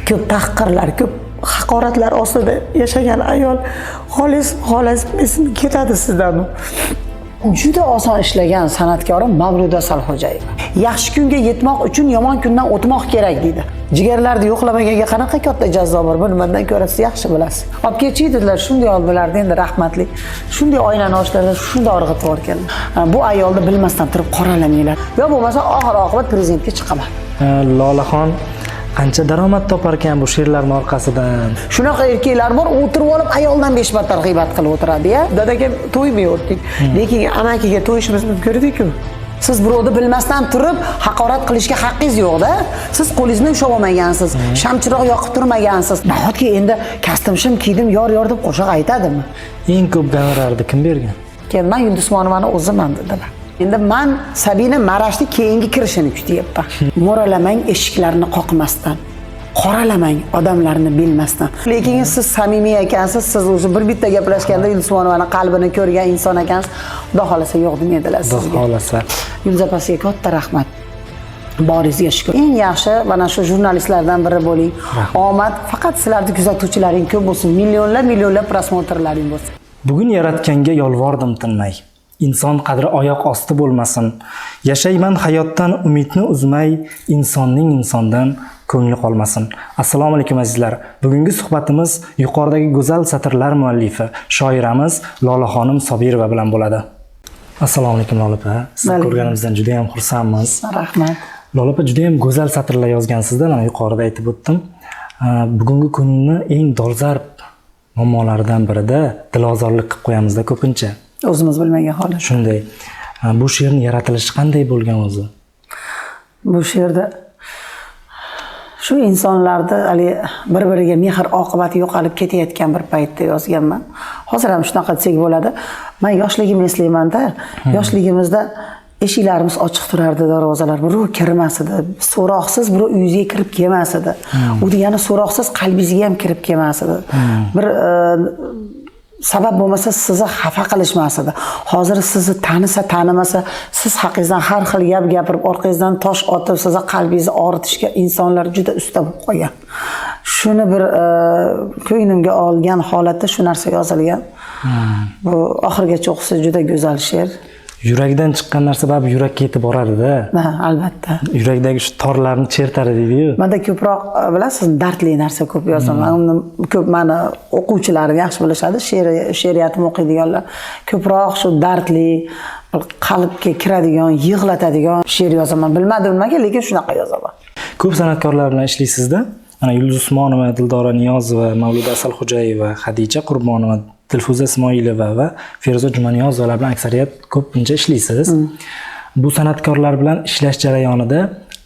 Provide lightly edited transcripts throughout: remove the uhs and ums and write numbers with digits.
Ko'p tahqirlar, ko'p haqoratlar ostida yashagan ayol xolis xolis esim ketadi sizdan. Juda oson ishlagan san'atkorim Mavluda Salxo'jayeva. Yaxshi kunga yetmoq uchun yomon kundan o'tmoq kerak deydi. Jigarlarni yo'qlamaganga qanaqa katta jazo bor? Buni mendan ko'ra siz yaxshi bilasiz. Olib kelchi dedilar, shunday oldilardi endi rahmatli. Shunday oynani ochdilar, shunday o'rg'itib yuborganlar. Bu ayolni bilmasdan turib qoralamanglar. Yo bo'lmasa oxir oqibat prezidentga chiqaman. Lolaxon qancha daromad topar ekan bu she'rlarning orqasidan? Shunaqa erkaklar bor, o'tirib olib ayoldan 5 marta g'iybat qilib o'tiradi, ya. Dadaga to'ymay o'tdik. Lekin amakiga to'yishimiz mumkin edi-ku. Siz birovni bilmasdan turib haqorat qilishga haqqingiz yo'q-da. Siz qo'lingizni ushlab olmagansiz, shamchiroq yoqib turmagansiz. Nahotki endi kostyum kiydim, yor yor deb qo'shiq aytadimi? Eng ko'p gonorarni kim bergan? Keyin men Yulduz Usmonovani o'ziman dedilar. Endi man Sabina Marashni keyingi kirishini kutyapman. Mo'ralamang eshiklarni qoqmasdan. Qoralamang odamlarni bilmasdan. Lekin siz samimiy ekansiz, siz o'zi bir bitta gaplashganda Yulduz Usmonovani qalbini ko'rgan inson ekansiz. Xudo xolasa yo'q demaydilar Xudo sizga. xohlasa. Yulduz opasiga katta rahmat. Boringizga shukur. Eng yaxshi mana shu jurnalistlardan biri bo'ling. Omad faqat sizlarni kuzatuvchilaring ko'p bo'lsin, millionlab millionlab просмотр laring bo'lsin. Bugun yaratganga yolvordim tinmay. Inson qadri oyoq osti bo'lmasin. Yashayman hayotdan umidni uzmay, insonning insondan ko'ngli qolmasin. Assalomu alaykum azizlar. Bugungi suhbatimiz yuqoridagi go'zal satrlar muallifi, shoiramiz Lolaxonim Sobirova bilan bo'ladi. Assalomu alaykum Lola opa. Sizni Alaykum. ko'rganimizdan juda ham xursandmiz. Rahmat. Lola opa, juda ham go'zal satrlar yozgansizda, mana yuqorida aytib o'tdim. Bugungi kunni eng dolzarb muammolaridan birida dilozorlik qilib qo'yamizda ko'pincha. O'zimiz bilmagan holat. Shunday. Bu she'rni yaratilishi qanday bo'lgan o'zi? Bu she'rda shu insonlarni haligi bir biriga mehr oqibati yo'qolib ketayotgan bir paytda yozganman. Hozir ham shunaqa desak bo'ladi. Man yoshligimni eslaymanda, yoshligimizda eshiklarimiz ochiq turardi, darvozalar, birov kirmas edi, so'roqsiz birov uyingizga kirib kelmas edi. U degani so'roqsiz qalbingizga ham kirib kelmas edi. Bir sabab bo'lmasa sizni xafa qilishmas edi. Hozir sizni tanisa tanimasa siz haqingizdan har xil gap gapirib, orqangizdan tosh otib, sizni qalbingizni og'ritishga insonlar juda usta bo'lib qolgan. Shuni bir ko'nglimga olgan holatda shu narsa yozilgan. Bu oxirigacha o'qisa juda go'zal she'r. Yurakdan chiqqan narsa baribir yurakka yetib boradida. Ha, albatta. Yurakdagi shu torlarni chertadi deydi-yu. Manda ko'proq bilasiz, dardli narsa ko'p yozaman. Uni ko'p mani o'quvchilarim yaxshi bilishadi, she'riyatimni o'qiydiganlar. Ko'proq shu dardli, bir qalbga kiradigan, yig'latadigan she'r yozaman. Bilmadim nimaga, lekin shunaqa yozaman. Ko'p san'atkorlar bilan ishlaysizda. Mana Yulduz Usmonova, Dildora Niyozova, Mavluda Asalxo'jayeva, Xadija Qurbonova, Dilfuza Ismoilova va Feruza Jumaniyozovalar bilan aksariyat ko'pincha ishlaysiz. Bu san'atkorlar bilan ishlash jarayonida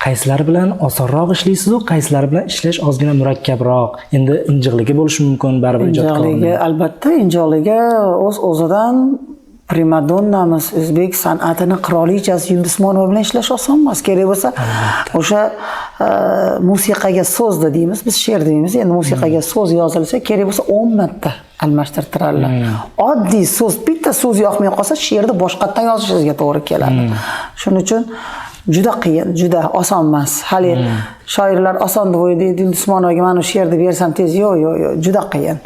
qaysilari bilan osonroq ishlaysiz u, qaysilari bilan ishlash ozgina murakkabroq? Endi injiqligi bo'lishi mumkin baribir ijodkorning. Injiqligi, albatta, injiqligi o'z o'zidan primadonnamiz, o'zbek san'atini qirolichasi Yulduz Usmonova bilan ishlash oson emas. Kerak bo'lsa, o'sha musiqaga so'z deymiz, biz she'r deymiz. Endi musiqaga so'z yozilsa, kerak bo'lsa 10 marta almashtirtiradilar. Oddiy so'z, bitta so'z yoqmay qolsa, she'rni boshqatdan yozishingizga to'g'ri keladi. Shuning uchun juda qiyin, juda oson emas. Hali shoirlar oson deb o'ylaydi, Yulduz Usmonovaga mana shu she'rni bersam tez, yo'q, yo'q, yo'q, juda qiyin.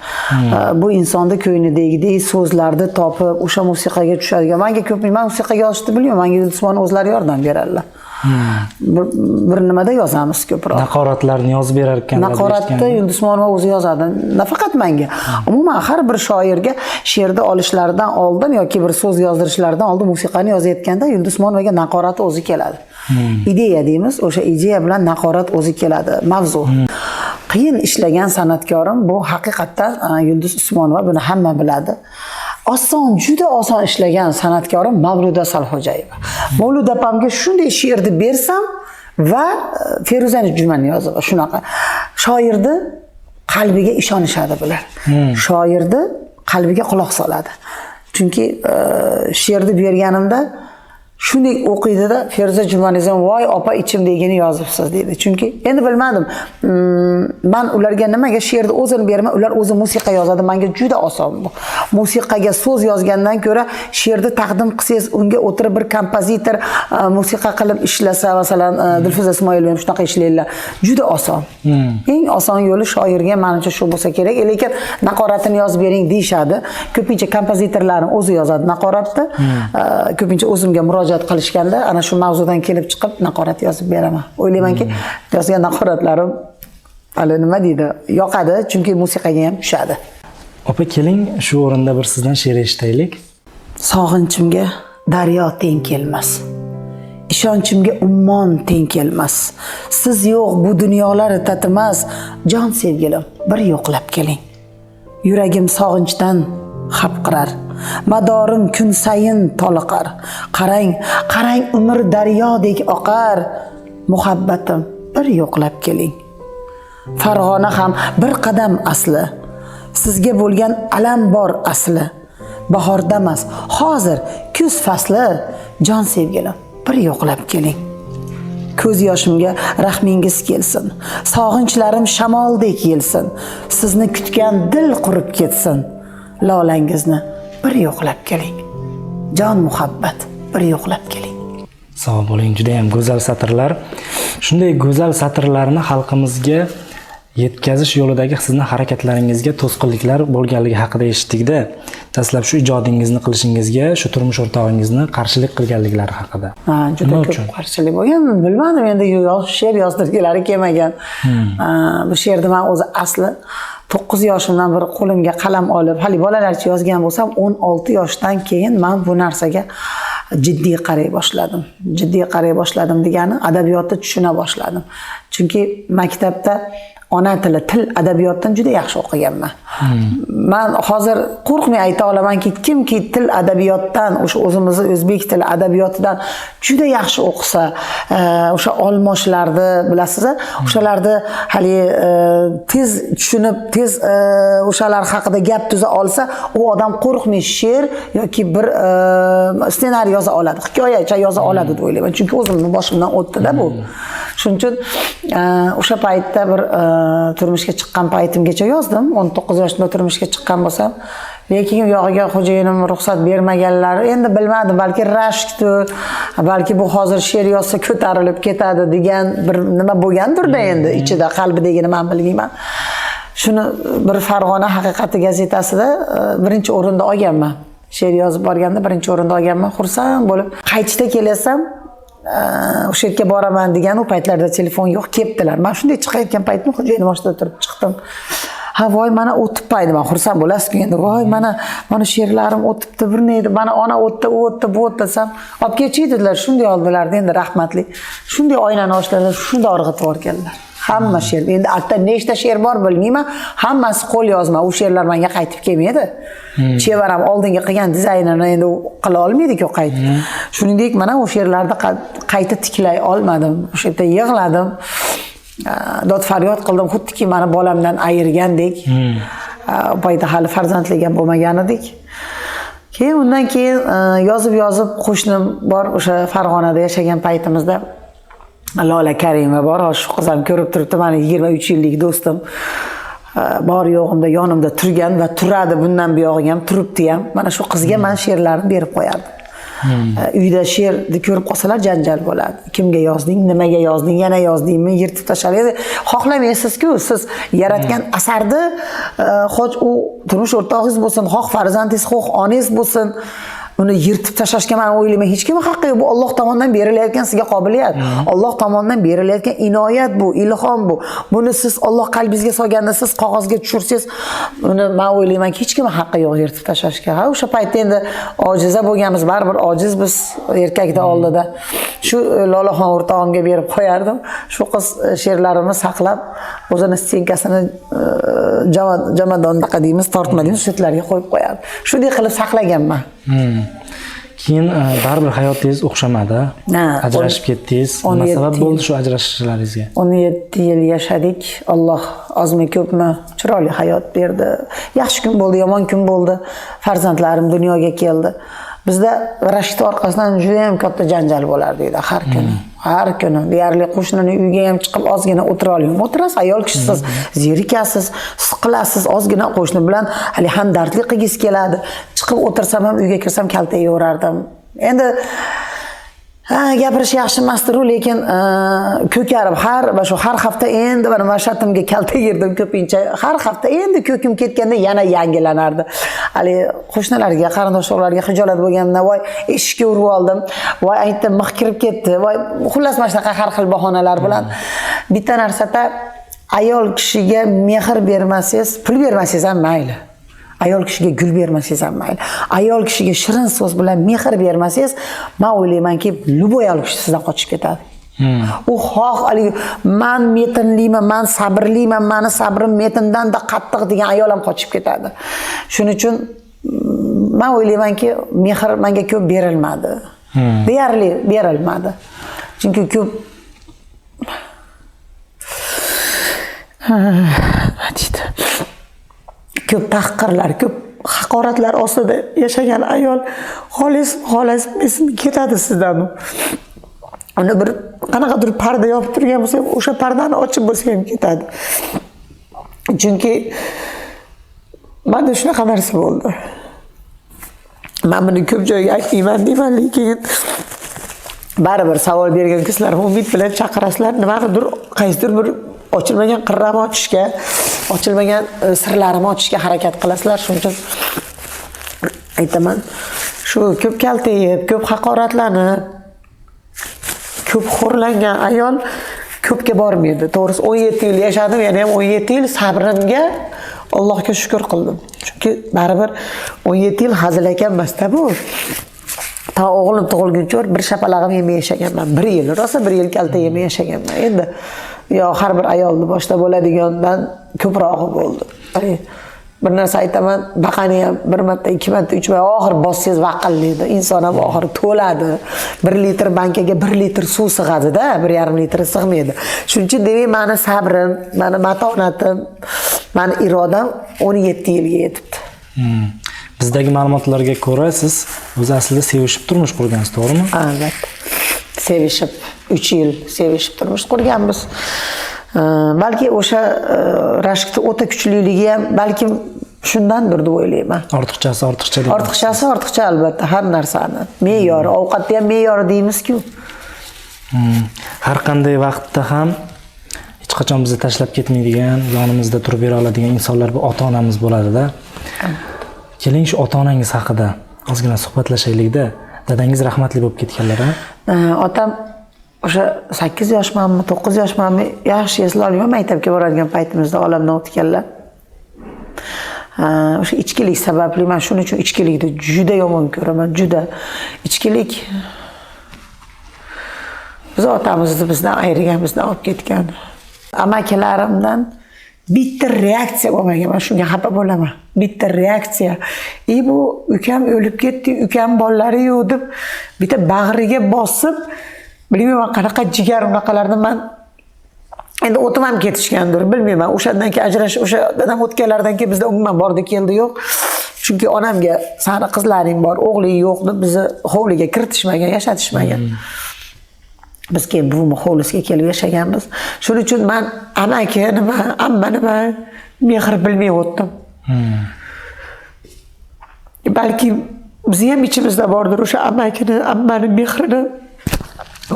Bu insonni ko'nglidagidek so'zlarni topib, o'sha musiqaga tushadigan. Menga ko'p, men musiqaga yozishni bilmayman, menga Yulduz Usmonova o'zlari yordam beradilar. Bir nimada yozamiz ko'proq. Naqoratlarni yozib berar ekanlar. Naqoratni Yulduz Usmonova o'zi yozadi. Nafaqat menga. Umuman har bir shoirga she'rni olishlaridan oldin yoki bir so'z yozdirishlaridan oldin musiqani yozayotganda Yulduz Usmonovaga naqorati o'zi keladi. Ideya deymiz, o'sha ideya bilan naqorat o'zi keladi, mavzu. Qiyin ishlagan san'atkorim bu haqiqatdan Yulduz Usmonova, buni hamma biladi. Oson, juda oson ishlagan san'atkorim Mavluda Salxo'jayeva. Mavluda opamga shunday she'rni bersam va Feruza Jumaniyozova shunaqa. Shoirni qalbiga ishonishadi bular. Shoirni qalbiga quloq soladi. Chunki she'rni berganimda Shunday o'qiydida Feruza Jumaniyozova, voy opa ichimdagini yozibsiz deydi. Chunki endi bilmadim, man ularga nimaga she'rni o'zini beraman, ular o'zi musiqa yozadi, menga juda oson bu. Musiqaga so'z yozgandan ko'ra she'rni taqdim qilsangiz, unga o'tirib bir kompozitor musiqa qilib ishlasa, masalan, Dilfuza Ismoilova ham shunaqa ishlaydilar. Juda oson. Eng oson yo'li shoirga menimcha shu bo'lsa kerak, lekin naqoratini yozib bering deyishadi. Ko'pincha kompozitorlarning o'zi yozadi naqoratni. Ko'pincha o'zimga murojaat qilishganda ana shu mavzudan kelib chiqib naqorat yozib beraman. O'ylaymanki, yozgan naqoratlarim hali nima deydi, yoqadi, chunki musiqaga ham tushadi. Opa, keling shu o'rinda bir sizdan she'r eshitaylik. Sog'inchimga daryo teng kelmas. Ishonchimga ummon teng kelmas. Siz yo'q bu dunyolar tatimas. Jon sevgilim, bir yo'qlab keling. Yuragim sog'inchdan hapqirar. Madorim kun sayin toliqar. Qarang, qarang umr daryodek oqar. Muhabbatim, bir yo'qlab keling. Farg'ona ham bir qadam asli. Sizga bo'lgan alam bor asli. Bahorda emas, hozir kuz fasli. Jon sevgilim, bir yo'qlab keling. Ko'z yoshimga rahmingiz kelsin. Sog'inchlarim shamoldek yelsin. Sizni kutgan dil qurib ketsin. Lolangizni bir yo'qlab keling. Jon muhabbat, bir yo'qlab keling. Sog' bo'ling, juda ham go'zal satrlar. Shunday go'zal satrlarni xalqimizga yetkazish yo'lidagi sizni harakatlaringizga to'sqinliklar bo'lganligi haqida eshitdikda. Dastlab shu ijodingizni qilishingizga shu turmush o'rtog'ingizni qarshilik qilganliklari haqida. Ha, juda Nima ko'p uchun? qarshilik bo'lgan. Bilmadim, endi she'r yozdirgilari kelmagan. Bu she'rni man o'zi asli 9 yoshimdan bir qo'limga qalam olib, hali bolalarcha yozgan bo'lsam, 16 yoshdan keyin man bu narsaga jiddiy qaray boshladim. Jiddiy qaray boshladim degani adabiyotni tushuna boshladim. Chunki maktabda ona tili, til adabiyotdan juda yaxshi o'qiganman. Man hozir qo'rqmay ayta olamanki, kimki til adabiyotdan, o'sha o'zimizni o'zbek tili adabiyotidan juda yaxshi o'qisa, o'sha olmoshlarni bilasiz, o'shalarni hali tez tushunib, tez o'shalar haqida gap tuza olsa, u odam qo'rqmay she'r yoki bir ssenariy yoza oladi, hikoyacha yoza oladi deb o'ylayman. Chunki o'zimni boshimdan o'tdi-da bu. Shuning uchun o'sha paytda bir turmushga chiqqan paytimgacha yozdim. 19 yoshimda turmushga chiqqan bo'lsam, lekin u yog'iga xo'jayinim ruxsat bermaganlari, endi bilmadim, balki rashkdir, balki bu hozir she'r yozsa ko'tarilib ketadi degan bir nima bo'lgandir-da endi ichida, qalbidagini men bilmayman. Shuni bir Farg'ona haqiqati gazetasida birinchi o'rinda olganman. She'r yozib borganda birinchi o'rinda olganman. Xursand bo'lib qaytishda kelasan, o'sha yerga boraman degan, u paytlarda telefon yo'q, kelibdilar. Man shunday chiqayotgan paytim xo'jayinim oshida turib chiqdim. Ha, voy mana o'tibdi, man xursand bo'lasiz-ku endi. Voy mana mana she'rlarim o'tibdi, bir neydi, mana ona o'tdi, u o'tdi, bu o'tdi desam, olib kelchi dedilar. Shunday oldilar endi rahmatli. Shunday oynani ochdilar, shunday irg'itib yuborganlar. Hamma she'r. Endi hatto nechta she'r bor bilmayman, hammasi qo'l yozma. U she'rlar menga qaytib kelmaydi. Chevaram oldingi qilgan dizaynini endi u qila olmaydi-ku qaytib. Shuningdek, mana u she'rlarni qayta tiklay olmadim. O'sha yerda yig'ladim. Dod faryod qildim, xuddiki mani bolamdan ayirgandek. U paytda hali farzandlik ham bo'lmagan edik. Keyin undan keyin yozib yozib qo'shnim bor, o'sha Farg'onada yashagan paytimizda Lola Karimova bor, hozir shu qiz ham ko'rib turibdi, mani 23 yillik do'stim. Bor yo'g'imda yonimda turgan va turadi, bundan buyog'iga ham turibdi ham. Mana shu qizga man she'rlarni berib qo'yardim. Uyda she'rni ko'rib qolsalar janjal bo'ladi. Kimga yozding, nimaga yozding, yana yozdingmi, yirtib tashlaydi. Xohlamaysiz-ku, siz yaratgan asarni, xoh u turmush o'rtog'ingiz bo'lsin, xoh farzandingiz, xoh onangiz bo'lsin, uni yirtib tashlashga men o'ylayman hech kimning haqqi yo'q. Bu Alloh tomonidan berilayotgan sizga qobiliyat. Alloh tomonidan berilayotgan inoyat bu, ilhom bu. Buni siz Alloh qalbingizga solganda siz qog'ozga tushirsangiz, uni men o'ylaymanki hech kimning haqqi yo'q yirtib tashlashga. Ha, o'sha paytda endi ojiza bo'lganmiz, baribir ojiz biz erkakda oldida. Shu Lolaxon o'rtog'imga berib qo'yardim. Shu qiz she'rlarimni saqlab, o'zini stenkasini jomadondaqa deymiz, tortma deymiz, o'sha yerlarga qo'yib qo'yardi. Shunday qilib saqlaganman. Keyin baribir hayotingiz o'xshamadi. Ajrashib ketdingiz. Nima sabab bo'ldi shu ajrashishlaringizga? 17 yil yashadik. Alloh ozmi ko'pmi chiroyli hayot berdi. Yaxshi kun bo'ldi, yomon kun bo'ldi. Farzandlarim dunyoga keldi. Bizda rashkni orqasidan juda ham katta janjal bo'lardi edi har kuni. Har kuni deyarli qo'shnini uyiga ham chiqib ozgina o'tira olmayman. O'tirasiz, ayol kishisiz, zerikasiz, siqilasiz, ozgina qo'shni bilan hali hamdardlik qilgisi keladi. Chiqib o'tirsam ham uyga kirsam kaltaklaverardim. Endi gapirish yaxshi emasdir-u, lekin ko'karib har hafta endi mana mashatimga kaltak yerdim ko'pincha. Har hafta endi ko'kim ketganda yana yangilanardi. Hali qo'shnilarga, qarindosh urug'larga xijolat bo'lganimda, voy eshikka urib oldim, voy aytdim mix kirib ketdi, voy xullas mana shunaqa har xil bahonalar bilan. Bitta narsada ayol kishiga mehr bermasangiz, pul bermasangiz ham mayli. Ayol kishiga gul bermasangiz ham mayli. Ayol kishiga shirin so'z bilan mehr bermasangiz, men o'ylaymanki, любой ayol kishi sizdan qochib ketadi. U xoh haligi man metinliman, man sabrliman, mani sabrim metindan-da qattiq degan ayol ham qochib ketadi. Shuning uchun men o'ylaymanki, mehr menga ko'p berilmadi. Deyarli berilmadi. Chunki ko'p deydi. Ko'p tahqirlar, ko'p haqoratlar ostida yashagan ayol xolis ketadi sizdan. Uni bir qanaqadir parda yopib turgan bo'lsa ham, o'sha pardani ochib bo'lsa ham ketadi. Chunki menda shunaqa narsa bo'ldi. Men buni ko'p joyga aytmayman deyman, lekin baribir savol bergan kishilar umid bilan chaqirasizlar, nimanidir, qaysidir bir ochilmagan qirramni ochishga, ochilmagan sirlarimni ochishga harakat qilasizlar. Shuning uchun aytaman, shu ko'p kaltak yeb, ko'p haqoratlanib, ko'p xo'rlangan ayol ko'pga bormaydi. To'g'risi 17 yil yashadim, yana ham 17 yil sabrimga Allohga shukr qildim. Chunki baribir 17 yil hazilakam emas-da bu. Ta o'g'lim tug'ilguncha bir shapalag'im yemay yashaganman. 1 yil, rosa 1 yil kalta yemay yashaganman. Endi yo har bir ayolni boshida bo'ladigandan ko'prog'i bo'ldi. Bir narsa aytaman, baqani ham 1 marta, 2 marta, 3 marta oxir bossangiz vaqillaydi. Inson ham oxiri to'ladi. 1 litr bankaga 1 litr suv sig'adi-da, 1,5 litr sig'maydi. Shuning uchun demak, meni sabrim, meni matonatim, meni irodam 17 yilga yetibdi. Bizdagi ma'lumotlarga ko'ra siz o'zi aslida sevishib turmush qurgansiz, to'g'rimi? Albatta. Sevishib 3 yil sevishib turmush qurganmiz. Balki o'sha rashkni o'ta kuchliligi ham balkim shundandir deb o'ylayman. Ortiqchasi ortiqcha deb. Ortiqchasi ortiqcha albatta, har narsani. Me'yori, ovqatni ham me'yori deymiz-ku. Har qanday vaqtda ham hech qachon bizni tashlab ketmaydigan, yonimizda turib bera oladigan insonlar bu ota-onamiz bo'ladi-da. Keling, shu ota-onangiz haqida ozgina suhbatlashaylik-da. Dadangiz rahmatli bo'lib ketganlar, a? Otam o'sha 8 yoshmanmi, 9 yoshmanmi, yaxshi eslolmayman, maktabga boradigan paytimizda olamdan o'tganlar. O'sha ichkilik sababli, men shuning uchun ichkilikni juda yomon ko'raman, juda. Ichkilik biz otamizni bizdan ayirgan, bizdan olib ketgan. Amakilarimdan bitta reaksiya bo'lmagan, men shunga xafa bo'laman. Bitta reaksiya. Bu ukam o'lib ketdi, ukam bolalari yo'q deb bitta bag'riga bosib, bilmayman qanaqa jigar unaqalarni man endi o'tim ham ketishgandir, bilmayman. O'shandan keyin ajrashib, o'sha dadam o'tganlaridan keyin bizda umuman bordi keldi yo'q. Chunki onamga sani qizlaring bor, o'g'ling yo'q deb bizni hovliga kiritishmagan, yashatishmagan. Biz keyin buvimni hovlisiga kelib yashaganmiz. Shuning uchun men amaki nima, amma nima mehr bilmay o'tdim. Balki bizni ham ichimizda bordir o'sha amakini, ammani mehrini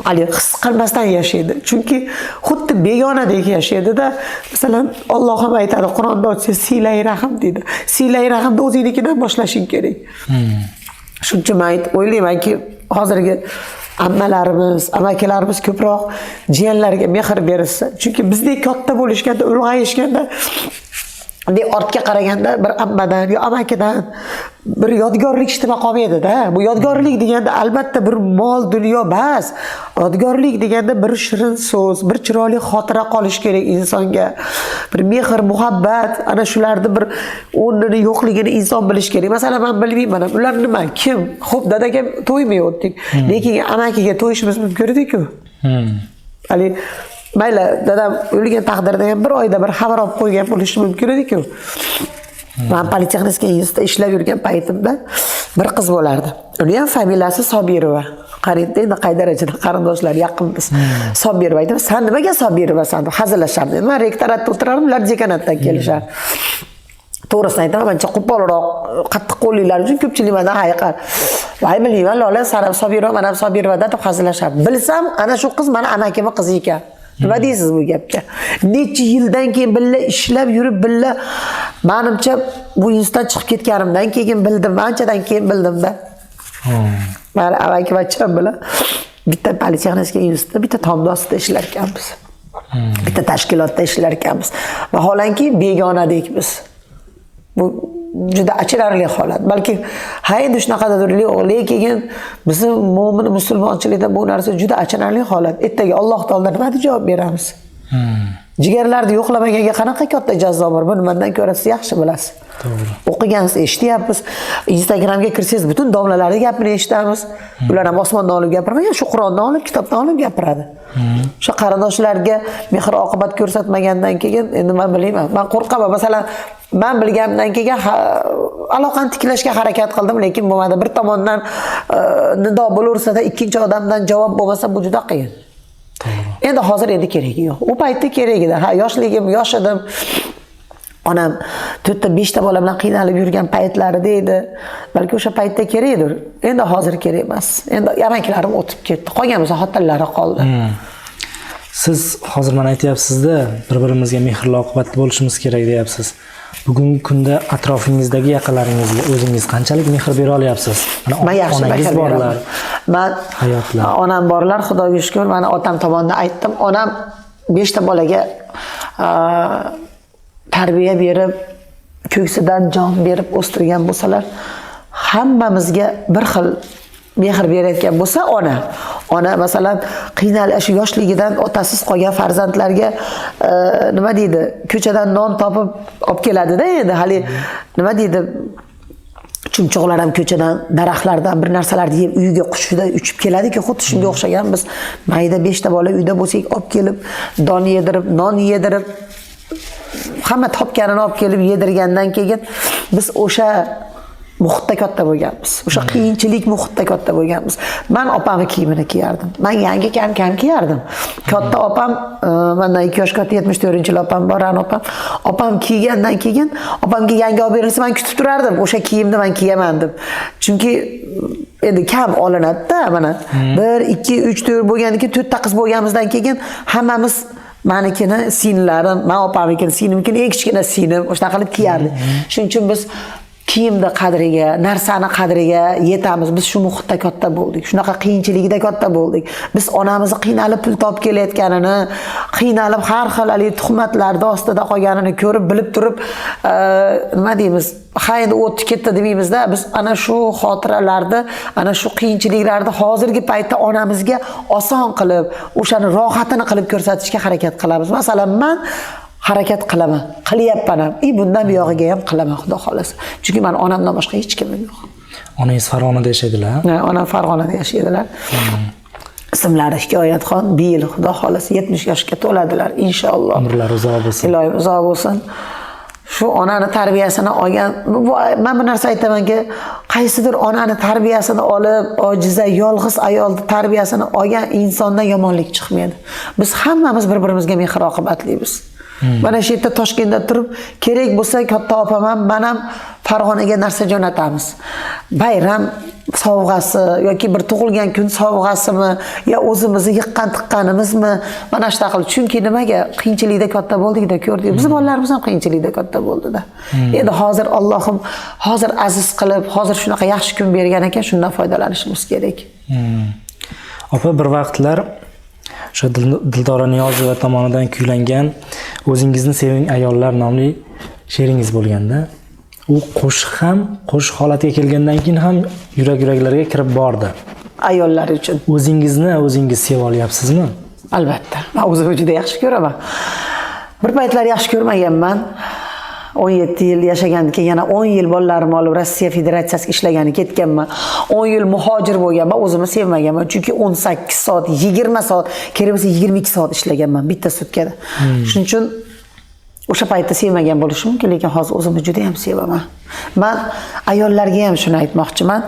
hali his qilmasdan yashaydi. Chunki xuddi begonadek yashaydi-da. Masalan, Alloh ham aytadi, Qur'onda o'tsa silay rahm deydi. Silay rahmni o'zingnikidan boshlashing kerak. Shuning uchun men o'ylaymanki, hozirgi ammalarimiz, amakilarimiz ko'proq jiyanlarga mehr berishsa, chunki bizdek katta bo'lishganda, ulg'ayishganda, bunday ortga qaraganda bir ammadan yo amakidan bir yodgorlik ijtimo qolmaydi-da. Bu yodgorlik deganda albatta bir mol, dunyo bas. Yodgorlik deganda bir shirin so'z, bir chiroyli xotira qolish kerak insonga. Bir mehr, muhabbat, ana shularni bir o'rnini yo'qligini inson bilish kerak. Masalan, men bilmayman, ular nima, kim? Xo'p, dadaga to'ymay o'tdik. Lekin amakiga to'yishimiz mumkin edi-ku. Hali mayli, dadam o'lgan taqdirda ham bir oyda bir xabar olib qo'ygan bo'lishi mumkin edi-ku. Men Politexnik institutda ishlab yurgan paytimda Bir qiz bo'lardi. Uni ham familiyasi Sobirova. Qarang, endi qay darajada qarindoshlar yaqinmiz. Sobirova aytaman, sen nimaga Sobirovasan deb hazillashardi. Men rektoratda o'tirardim, ular dekanatdan kelishar. To'g'risini aytaman, mancha qo'polroq, qattiq qo'lliklar uchun ko'pchilik mendan hayiqar. Voy bilmayman, Lola, san ham Sobirova, man ham Sobirova deb hazillashardi. Bilsam, ana shu qiz mani amakimning qizi ekan. Nima deysiz bu gapga? Necha yildan keyin birga ishlab yurib, birga manimcha bu institutdan chiqib ketganimdan keyin bildim, anchadan keyin bildimda. Mana amakivachcham bilan bitta Политехнический institutda bitta tomni ostida ishlar ekanmiz. Bitta tashkilotda ishlar ekanmiz. Vaholanki begonadek biz. Bu juda achinarli holat. Balki ha endi shunaqadadir, lekin bizni mo'min musulmonchilikda bu narsa juda achinarli holat. Ertaga Alloh taolodan nima deb javob beramiz? Jigarlarni yo'qlamaganga qanaqa katta jazo bor? Buni mendan ko'ra siz yaxshi bilasiz. To'g'ri. O'qigansiz, eshityapmiz. Instagramga kirsangiz butun domlalarni gapini eshitamiz. Ular ham osmondan olib gapirmagan, shu Qur'ondan olib, kitobdan olib gapiradi. O'sha qarindoshlarga mehr oqibat ko'rsatmagandan keyin endi men bilmayman. Men qo'rqaman. Masalan, men bilganimdan keyin aloqani tiklashga harakat qildim, lekin bo'lmadi. Bir tomondan nido bo'laversa-da, ikkinchi odamdan javob bo'lmasa, bu juda qiyin. To'g'ri. Endi hozir endi keragi yo'q. U paytda kerak edi. Ha, yoshligim, yosh edim. Onam 4ta 5ta bola bilan qiynalib yurgan paytlarida edi. Balki o'sha paytda kerak edi. Endi hozir kerak emas. Endi amakilarim o'tib ketdi. Qolgan bo'lsa xotinlari qoldi. Siz hozir mana aytyapsizda, bir-birimizga mehrli oqibatli bo'lishimiz kerak deyapsiz. Bugungi kunda atrofingizdagi yaqinlaringizga o'zingiz qanchalik mehr bera olyapsiz? Mana Men yaxshi onangiz mehr borlar. beraman. Man Hayotlar. Onam borlar, Xudoga shukr. Mani otam tomonidan aytdim. Onam 5 ta bolaga tarbiya berib, ko'ksidan jon berib o'stirgan bo'lsalar, hammamizga bir xil mehr berayotgan bo'lsa ona. Ona masalan qiynalib shu yoshligidan otasiz qolgan farzandlarga nima deydi, ko'chadan non topib olib keladida endi hali nima deydi, chumchuqlar ham ko'chadan, daraxtlardan bir narsalarni yeb uyiga qushida uchib keladi-ku, xuddi shunga o'xshagan biz mayda 5 ta bola uyda bo'lsak, olib kelib don yedirib, non yedirib, hamma topganini olib kelib yedirgandan keyin biz o'sha muhitda katta bo'lganmiz. O'sha qiyinchilik muhitda katta bo'lganmiz. Men opamni kiyimini kiyardim. Men yangi kam kam kiyardim. Katta opam, mendan 2 yosh katta 74-yil opam bor, Ra'no opam. Opam kiygandan keyin opamga yangi olib berilsa men kutib turardim. O'sha kiyimni men kiyaman deb. Chunki endi kam olinadi-da, mana 1 2 3 4 bo'lgandan keyin 4 ta qiz bo'lganimizdan keyin hammamiz manikini singlilarim, man opamnikini, singlimnikini eng kichkina singlim o'shunaqa qilib kiyardik. Shuning uchun biz kiyimni qadriga, narsani qadriga yetamiz. Biz shu muhitda katta bo'ldik. Shunaqa qiyinchiligida katta bo'ldik. Biz onamizni qiynalib pul topib kelayotganini, qiynalib har xil haligi tuhmatlarni ostida qolganini ko'rib, bilib turib, nima deymiz? Ha endi o'tdi ketdi demaymizda, biz ana shu xotiralarni, ana shu qiyinchiliklarni hozirgi paytda onamizga oson qilib, o'shani rohatini qilib ko'rsatishga harakat qilamiz. Masalan, men harakat qilaman, qilyapman ham. И bundan buyog'iga ham qilaman, Xudo xolasa. Chunki mani onamdan boshqa hech kimim yo'q. Onangiz Farg'onada yashaydilar? Ha, onam Farg'onada yashaydilar. Ismlari Hikoyatxon, bu yil Xudo xolasa 70 yoshga to'ladilar inshaalloh. Umrlari uzoq bo'lsin. Iloyim uzoq bo'lsin. Shu onani tarbiyasini olgan, men bir narsa aytamanki, qaysidir onani tarbiyasini olib, ojiza, yolg'iz ayolni tarbiyasini olgan insondan yomonlik chiqmaydi. Biz hammamiz bir-birimizga mehr oqibatlimiz. Mana shu yerda Toshkentda turib, kerak bo'lsa katta opam ham, men ham Farg'onaga narsa jo'natamiz. Bayram sovg'asi yoki bir tug'ilgan kun sovg'asimi yo o'zimizni yiqqan tiqqanimizmi, mana shunaqa qilib. Chunki nimaga qiyinchilikda katta bo'ldikda, ko'rdik. Biz bolalarimiz ham qiyinchilikda katta bo'ldida. Endi hozir Allohim hozir aziz qilib, hozir shunaqa yaxshi kun bergan ekan, shundan foydalanishimiz kerak. Opa, bir vaqtlar o'sha Dildora Niyozova tomonidan kuylangan O'zingizni seving ayollar nomli she'ringiz bo'lganda, u qo'shiq ham qo'shiq holatiga kelgandan keyin ham yurak-yuraklarga kirib bordi. Ayollar uchun. O'zingizni o'zingiz seva olyapsizmi? Albatta. Men o'zimni juda yaxshi ko'raman. Bir paytlar yaxshi ko'rmaganman. 17 yil yashagandan keyin yana 10 yil bolalarimni olib Rossiya Federatsiyasiga ishlagani ketganman. 10 yil muhojir bo'lganman, o'zimni sevmaganman. Chunki 18 soat, 20 soat, kerak bo'lsa 22 soat ishlaganman bitta sutkada. Shuning uchun o'sha O'sha paytda sevmagan bo'lishim mumkin, lekin hozir o'zimni juda ham sevaman. Man ayollarga ham shuni aytmoqchiman.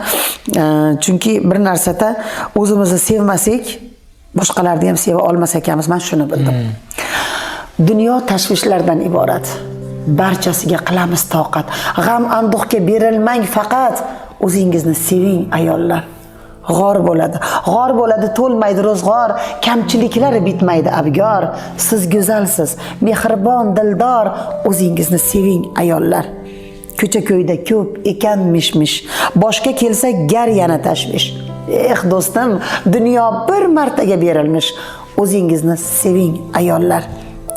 Chunki bir narsada o'zimizni sevmasak, boshqalarni ham seva olmas ekanmiz. Man shuni bildim. Dunyo tashvishlardan iborat. Barchasiga qilamiz toqat. G'am anduhga berilmang faqat. O'zingizni seving ayollar. G'or bo'ladi. G'or bo'ladi, to'lmaydi ro'zg'or, kamchiliklar bitmaydi abgor. Siz go'zalsiz, mehribon, dildor, o'zingizni seving ayollar. Ko'cha-ko'yda ko'p ekan mish-mish. Boshga kelsa gar yana tashvish. Eh do'stim, dunyo bir martaga berilmish. O'zingizni seving ayollar.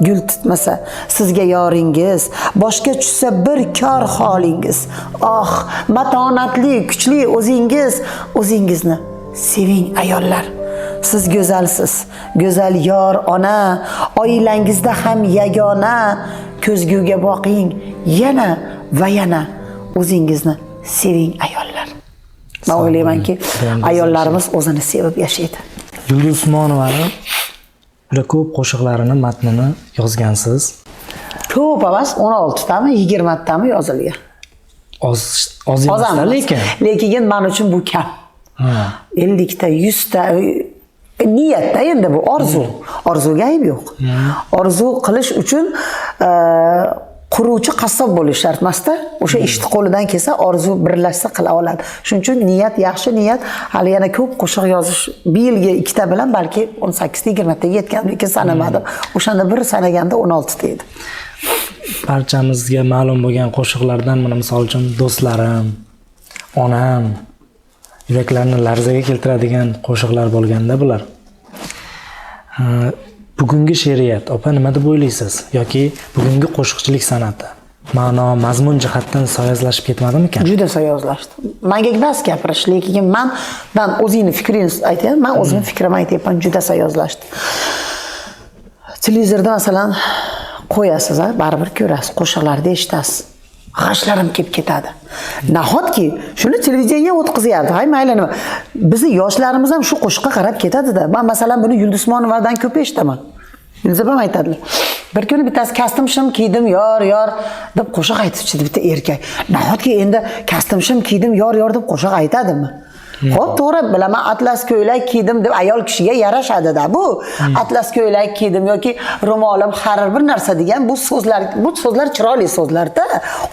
Gul tutmasa sizga yoringiz, boshga tushsa bir kor holingiz. Oh, matonatli, kuchli o'zingiz, o'zingizni seving ayollar. Siz go'zalsiz, go'zal yor ona, oilangizda ham yagona. Ko'zguga boqing yana va yana, o'zingizni seving ayollar. Men o'ylaymanki, ayollarimiz o'zini sevib yashaydi. Yulduz Usmonovani juda ko'p qo'shiqlarini matnini yozgansiz. Ko'p emas, 16 tami, 20 tami yozilgan. Oz oz Oz emasda, emas. lekin. Lekin men uchun bu kam. 50 ta, 100 ta niyatda, endi bu orzu. Orzuga ayb yo'q. Orzu qilish uchun quruvchi qassob bo'lish shart emasda. O'sha ishni qo'lidan kelsa, orzu birlashsa qila oladi. Shuning uchun niyat, yaxshi niyat, hali yana ko'p qo'shiq yozish, bir yilga ikkita bilan balki 18 ta, 20 taga yetgan, lekin sanamadim. O'shanda bir sanaganda 16 ta edi. Barchamizga ma'lum bo'lgan qo'shiqlardan mana misol uchun Do'stlarim, Onam, yuraklarni larzaga keltiradigan qo'shiqlar bo'lganda bular. Bugungi she'riyat, opa, nima deb o'ylaysiz? Yoki bugungi qo'shiqchilik san'ati ma'no, mazmun jihatdan soyozlashib ketmadimikan? Juda sayozlashdi. Manga bas gapirish, lekin man o'zingni fikringni aytyapman, man o'zimni fikrimni aytyapman, juda sayozlashdi. Televizorda masalan qo'yasiz, a, baribir ko'rasiz, qo'shiqlarni eshitasiz. G'ashlarim kelib ketadi. Nahotki shuni televideniye o'tkazyapti. Hay mayli nima. Bizni yoshlarimiz ham shu qo'shiqqa qarab ketadi-da. Man masalan buni Yulduz Usmonovadan ko'p eshitaman. Yulduz opam aytadilar. Bir kuni bittasi "Kostum shim kiydim yor yor" deb qo'shiq aytibdi bitta erkak. Nahotki endi "Kostum shim kiydim yor yor" deb qo'shiq aytadimi? Xo'p, to'g'ri bilaman, atlas ko'ylak kiydim deb ayol kishiga yarashadi-da bu. Atlas ko'ylak kiydim yoki ro'molim harir bir narsa degan bu so'zlar, bu so'zlar chiroyli so'zlar-da.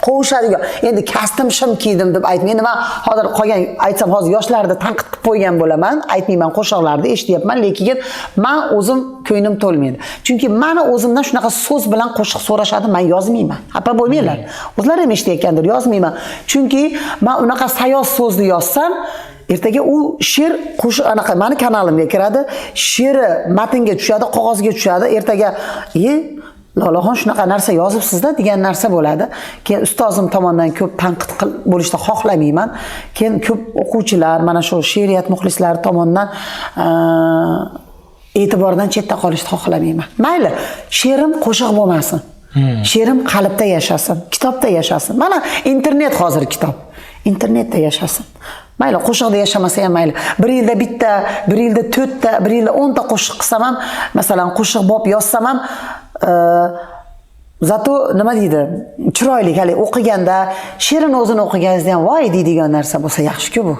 Qovushadigan. Endi kostum shim kiydim deb aytmay, endi man hozir qolgan aytsam hozir yoshlarni tanqid qilib qo'ygan bo'laman. Aytmayman, qo'shiqlarni eshityapman, lekin man o'zim ko'nglim to'lmaydi. Chunki mani o'zimdan shunaqa so'z bilan qo'shiq so'rashadi, man yozmayman. Xafa bo'lmanglar. O'zlari ham eshitayotgandir, yozmayman. Chunki man unaqa sayoz so'zni yozsam, ertaga u she'r qo'shiq anaqa mani kanalimga kiradi, she'ri matnga tushadi, qog'ozga tushadi. Ertaga "E, Lolaxon shunaqa narsa yozibsizda" degan narsa bo'ladi. Keyin ustozim tomonidan ko'p tanqid bo'lishni xohlamayman. Keyin ko'p o'quvchilar, mana shu she'riyat muxlislari tomonidan e'tibordan chetda qolishni xohlamayman. Mayli, she'rim qo'shiq bo'lmasin. She'rim qalbda yashasin, kitobda yashasin. Mana internet hozir kitob. Internetda yashasin. Mayli, qo'shiqda yashamasa ham mayli. Bir yilda bitta, bir yilda to'rtta, bir yilda 10 ta qo'shiq qilsam ham, masalan, qo'shiq bop yozsam ham, зато nima deydi, chiroyli hali o'qiganda, she'rini o'zini o'qiganingizda ham voy deydigan narsa bo'lsa yaxshi-ku bu.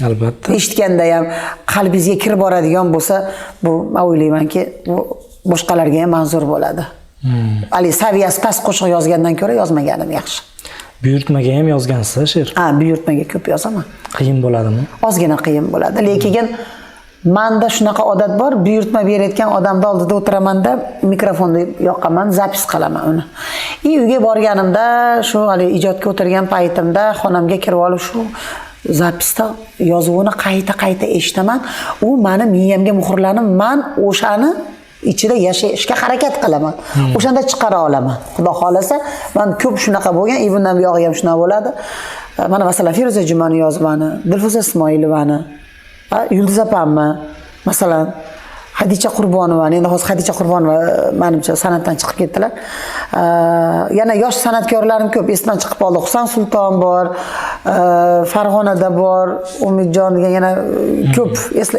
Albatta. Eshitganda ham qalbingizga kirib boradigan bo'lsa, bu men o'ylaymanki, bu boshqalarga ham manzur bo'ladi. Hali saviyasi past qo'shiq yozgandan ko'ra yozmaganim yaxshi. Buyurtmaga ham yozgansiz she'r. Ha, buyurtmaga ko'p yozaman. Qiyin bo'ladimi? Ozgina qiyin bo'ladi. Lekin manda shunaqa odat bor, buyurtma berayotgan odamni oldida o'tiramanda, mikrofonni yoqaman, запись qilaman uni. И uyga borganimda, shu hali ijodga o'tirgan paytimda xonamga kirib olib shu запись da yozuvini qayta-qayta eshitaman. U mani miyamga muhrlanib, man o'shani ichida yashashga harakat qilaman. O'shanda chiqara olaman. Xudo xolasa, man ko'p shunaqa bo'lgan, и bundan buyog'i ham shunaqa bo'ladi. Mana masalan Feruza Jumaniyozovani, Dilfuza Ismoilovani, Yulduz opamni, masalan, Hadicha Qurbonovani, endi hozir Hadicha Qurbonova manimcha san'atdan chiqib ketdilar. Yana yosh san'atkorlarim ko'p, esdan chiqib qoldi. Husan Sulton bor, Farg'onada bor, Umidjon degan yana ko'p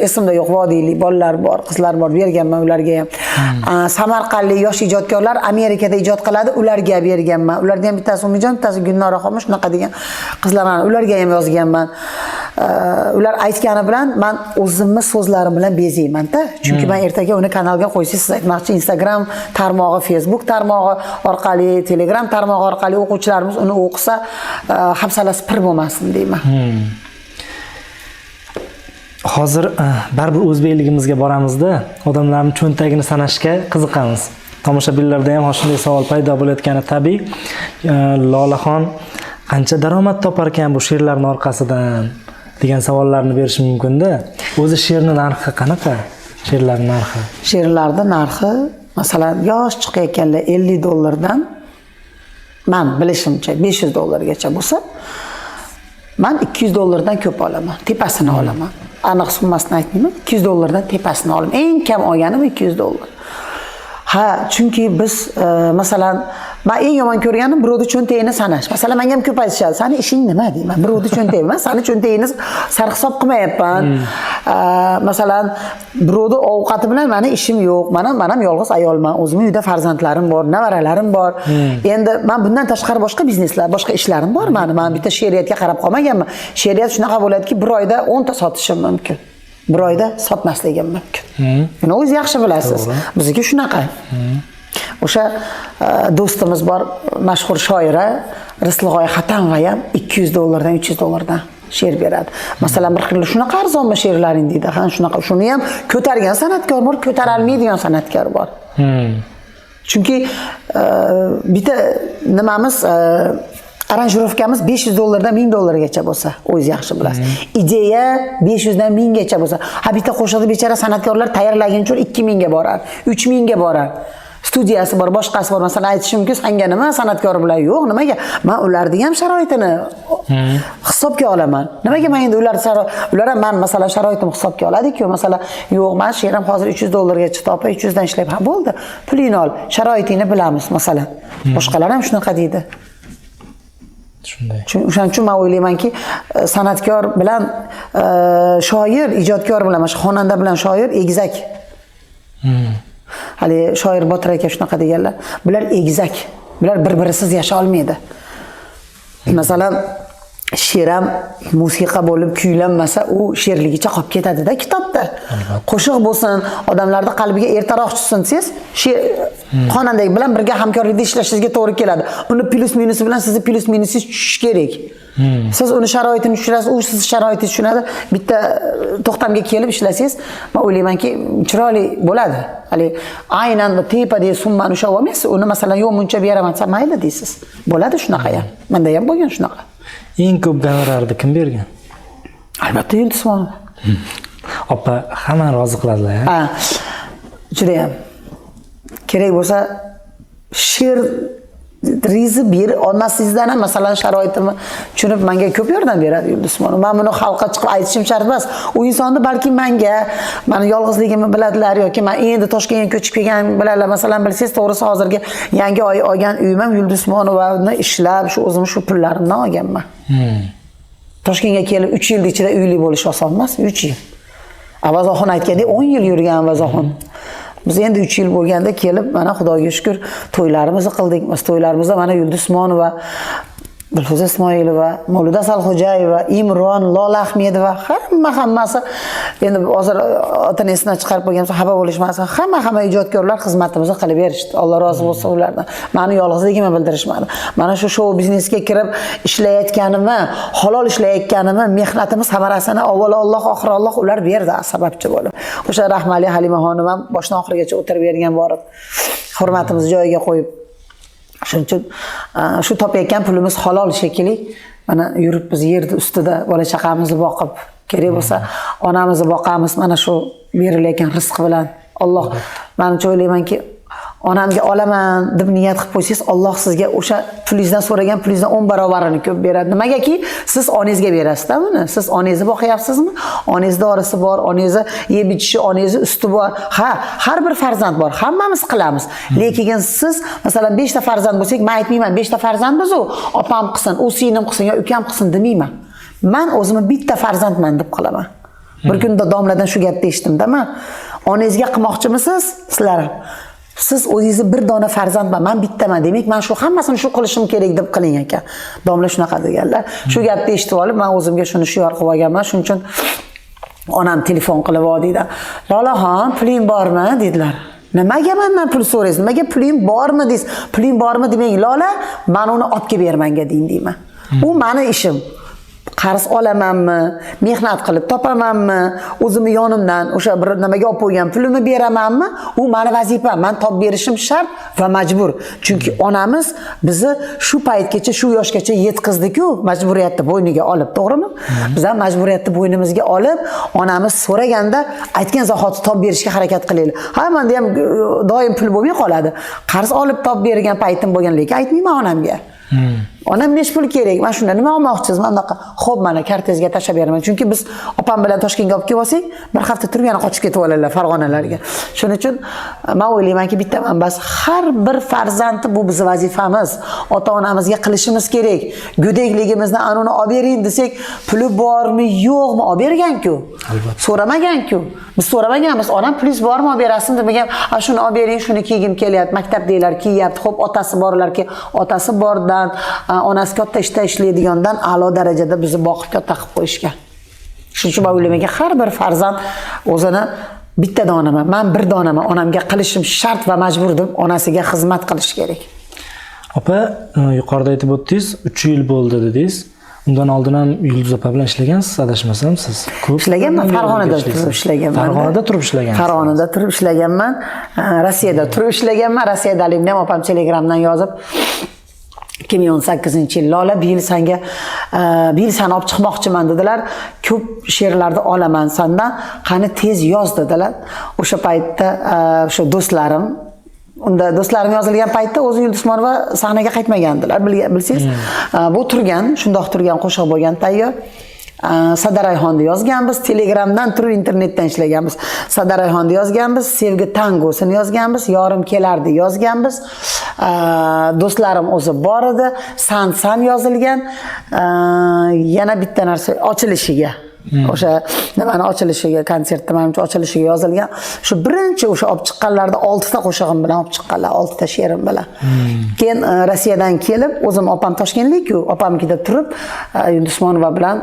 esimda yo'q, vodiylik bolalar bor, qizlar bor, berganman ularga ham. Samarqandlik yosh ijodkorlar Amerikada ijod qiladi, ularga berganman. Ulardan ham bittasi Umidjon, bittasi Gulnora Xomish, shunaqa degan qizlar, mana ularga ham yozganman. Ular aytgani bilan man o'zimni so'zlarim bilan bezayman-da. Chunki man ertaga uni kanalga qo'ysangiz, siz aytmoqchi, Instagram tarmog'i, Facebook tarmog'i orqali, Telegram tarmog'i orqali o'quvchilarimiz uni o'qisa, hafsalasi pir bo'lmasin deyman. Hozir baribir o'zbekligimizga boramizda, odamlarning cho'ntagini sanashga qiziqamiz. Tomoshabinlarda ham hozir shunday savol paydo bo'layotgani tabiiy. Lolaxon qancha daromad topar ekan bu she'rlarning orqasidan degan savollarni berishi mumkin-da. O'zi she'rning narxi qanaqa? She'rlarning narxi. She'rlarning narxi, masalan, yosh chiqayotganlar 50 dollardan, man bilishimcha 500 dollargacha bo'lsa, man 200 dollardan ko'p olaman, tepasini olaman. Aniq summasini aytmayman, 200 dollardan tepasini olaman. Eng kam olganim 200 dollar. Ha, chunki biz masalan, man eng yomon ko'rganim birovni cho'ntagini sanash. Masalan, menga ham ko'p aytishadi, "Sani ishing nima?" deyman. Birovni cho'ntagi emas, sani cho'ntagingni sarhisob qilmayapman. Masalan, birovni ovqati bilan mani ishim yo'q. Man ham yolg'iz ayolman. O'zimning uyda farzandlarim bor, nevaralarim bor. Endi man bundan tashqari boshqa bizneslar, boshqa ishlarim bor mani. Man bitta she'riyatga qarab qolmaganman. She'riyat shunaqa bo'ladiki, bir oyda 10 ta sotishim mumkin. Bir oyda sotmasligim mumkin. Buni o'zingiz yaxshi bilasiz. Bizniki shunaqa. O'sha do'stimiz bor, mashhur shoira Rislg'oy Hatamova ham 200 dollardan, 300 dollardan she'r beradi. Masalan, bir xil shunaqa arzonmi she'rlaring deydi. Ha, shunaqa. Shuni ham ko'targan san'atkor bor, ko'tara olmaydigan san'atkor bor. Chunki bitta nimamiz, аранжировка miz 500 dollardan 1000 dollargacha bo'lsa, o'zingiz yaxshi bilasiz. Ideya 500 dan 1000 gacha bo'lsa, ha, bitta qo'shiqni bechora san'atkorlar tayyorlaguncha 2000 ga borar, 3000 ga borar. Studiyasi bor, boshqasi bor. Masalan, aytishim mumkin, sanga nima san'atkor bilan yo'q, nimaga? Men ularning ham sharoitini hisobga olaman. Nimaga men endi ular ular ham man masalan sharoitimni hisobga oladi-ku. Masalan, yo'q, men she'rim hozir 300 dollarga chiqdi, opa, 300 dan ishlab, ha bo'ldi. Pulingni ol, sharoitingni bilamiz masalan. Boshqalar ham shunaqa deydi. Shunday. O'shaning uchun men o'ylaymanki, san'atkor bilan shoir, ijodkor bilan, mana shu xonanda bilan shoir egizak. Hali shoir Botir aka shunaqa deganlar. Bular egizak. Bular bir-birisiz yasha olmaydi. Masalan, she'r ham musiqa bo'lib kuylanmasa, u she'rligicha qolib ketadi-da kitobda. Qo'shiq bo'lsin, odamlarning qalbiga ertaroq tushsin desangiz, she'r xonanda bilan birga hamkorlikda ishlashingizga to'g'ri keladi. Uni plyus minusi bilan sizni plyus minusingiz tushishi kerak. Siz uni sharoitini tushunasiz, u sizni sharoitingizni tushunadi. Bitta to'xtamga kelib ishlasangiz, men o'ylaymanki, chiroyli bo'ladi. Hali aynan tepadagi summani ushlab olmaysiz, uni masalan, yo'q, buncha beraman desa, mayli deysiz. Bo'ladi shunaqa ham. Menda ham bo'lgan shunaqa. Eng ko'p gonorarni kim bergan? Albatta, Yulduz Usmonova. Opa hammani rozi qiladilar, Ha, judayam. Kerak bo'lsa she'r rizi berib olmasingizdan ham, masalan, sharoitimni tushunib menga ko'p yordam beradi Yulduz Usmonova. Men buni xalqqa chiqib aytishim shart emas. U insonni balki menga, mani yolg'izligimni biladilar yoki men endi Toshkentga ko'chib kelgan biladilar. Masalan, bilsangiz, to'g'risi hozirgi yangi oy olgan uyim ham Yulduz Usmonovani ishlab, shu o'zim shu pullarimdan olganman. Toshkentga kelib 3 yil ichida uyli bo'lish oson emas, 3 yil. Avazoxon aytgandek 10 yil yurgan Avazoxon. Biz endi 3 yil bo'lganda kelib, mana Xudoga shukr, to'ylarimizni qildik. Biz to'ylarimizda mana Yulduz Usmonova, Dilfuza Ismoilova, Mavluda Asalxo'jayeva, Imron, Lola Ahmedova, hammasi endi hozir otini esidan chiqarib qo'ygan bo'lsa xafa bo'lishmasin. Hamma ijodkorlar xizmatimizni qilib berishdi. Alloh rozi bo'lsin ulardan. Mani yolg'izligimni bildirishmadi. Mana shu shou biznesga kirib ishlayotganimni, halol ishlayotganimni, mehnatimiz samarasini avvalo Alloh, oxiri Alloh ular berdi sababchi bo'lib. O'sha Rahmali Halima xonim ham boshdan oxirigacha o'tirib bergan borib, hurmatimizni joyiga qo'yib. Shuning uchun shu topayotgan pulimiz halol shekilli. Mana yuribmiz yerni ustida bola chaqamizni boqib, kerak bo'lsa onamizni boqamiz mana shu berilayotgan rizq bilan. Alloh, manimcha o'ylaymanki, Onamga olaman deb niyat qilib qo'ysangiz, Alloh sizga o'sha pulingizdan, so'ragan pulingizdan 10 barobarini ko'p beradi. Nimagaki, siz onangizga berasiz-da buni. Siz onangizni boqyapsizmi? Onangiz dorisi bor, onangizni yeb ichishi, onangizni usti bor. Ha, har bir farzand bor, hammamiz qilamiz. Lekin siz, masalan, 5 ta farzand bo'lsak, men aytmayman, 5 ta farzand biz u opam qilsin, u singlim qilsin yo ukam qilsin demayman. Man o'zimni bitta farzandman deb qilaman. Bir kunda domladan shu gapni eshitdim-da man. Onangizga qilmoqchimisiz sizlar? Siz o'zingizni bir dona farzandman, man bittaman, demak, man shu hammasini shu qilishim kerak deb qiling ekan. Domla shunaqa deganlar. Shu gapni eshitib olib, man o'zimga shuni shior qilib olganman. Shuning uchun onam telefon qilib oldi. Lolaxon, puling bormi, dedilar. Nimaga mendan pul so'raysiz? Nimaga puling bormi deysiz? Puling bormi demang, Lola, man uni olib kelib ber menga deng deyman. U mani ishim. Qarz olamanmi, mehnat qilib topamanmi, o'zimni yonimdan o'sha bir nimaga olib qo'ygan pulimni beramanmi, u mani vazifam. Man topib berishim shart va majbur. Chunki onamiz bizni shu paytgacha, shu yoshgacha yetkazdi-ku, majburiyatni bo'yniga olib, to'g'rimi? Biz ham majburiyatni bo'ynimizga olib, onamiz so'raganda aytgan zahoti topib berishga harakat qilaylik. Ha, menda ham doim pul bo'lmay qoladi. Qarz olib topib bergan paytim bo'lgan, lekin aytmayman onamga. Onam necha pul kerak? Mana shunda nima olmoqchisiz? Mana bunaqa. Xo'p, mana kartangizga tashlab beraman. Chunki biz opam bilan Toshkentga olib kelib olsak, bir hafta turib yana qochib ketib oladilar Farg'onalarga. Shuning uchun men o'ylaymanki, bittaman bas, har bir farzandni bu bizning vazifamiz. Ota-onamizga qilishimiz kerak. Go'dakligimizda ana uni olib bering desak, puli bormi, yo'qmi, olib bergan-ku. Albatta. So'ramagan-ku. Biz so'ramaganmiz. Onam pulingiz bormi, olib berasizmi demagan. A shuni olib bering, shuni kiygim kelyapti. Maktabdagilar kiyyapti. Xo'p, otasi borlarki, otasi bordan, onasi katta ishda ishlaydigandan a'lo darajada bizni boqib katta qilib qo'yishgan. Shuning uchun men o'ylaymanki, har bir farzand o'zini bitta donaman, man bir donaman, onamga qilishim shart va majbur deb onasiga xizmat qilish kerak. Opa, yuqorida aytib o'tdingiz, 3 yil bo'ldi dedingiz. Undan oldin ham Yulduz opa bilan ishlagansiz, adashmasam siz. Ko'p Ishlaganman, Farg'onada ishlaysiz. turib ishlaganman. Farg'onada turib ishlagansiz. Farg'onada turib ishlaganman. Rossiyada turib ishlaganman. Rossiyadaligimda ham opam Telegramdan yozib 2018-yil, Lola, bu yil senga bu yil seni olib chiqmoqchiman dedilar. Ko'p she'rlarni olaman sendan. Qani tez yoz dedilar. O'sha paytda o'sha do'stlarim, unda do'stlarim yozilgan paytda o'zi Yulduz Usmonova sahnaga qaytmagandilar, bilsangiz. Bu turgan, shundoq turgan qo'shiq bo'lgan tayyor. Sadarayhonni yozganmiz, Telegramdan turib internetdan ishlaganmiz. Sadarayhonni yozganmiz, Sevgi tangosini yozganmiz, Yorim kelardi yozganmiz. Do'stlarim o'zi bor edi, San san yozilgan. Yana bitta narsa ochilishiga. O'sha nimani ochilishiga, konsertda manimcha ochilishiga yozilgan. Shu birinchi o'sha olib chiqqanlarda 6 ta qo'shig'im bilan olib chiqqanlar, 6 ta she'rim bilan. Keyin Rossiyadan kelib, o'zim opam toshkentlik-ku, opamnikida turib, Yulduz Usmonova bilan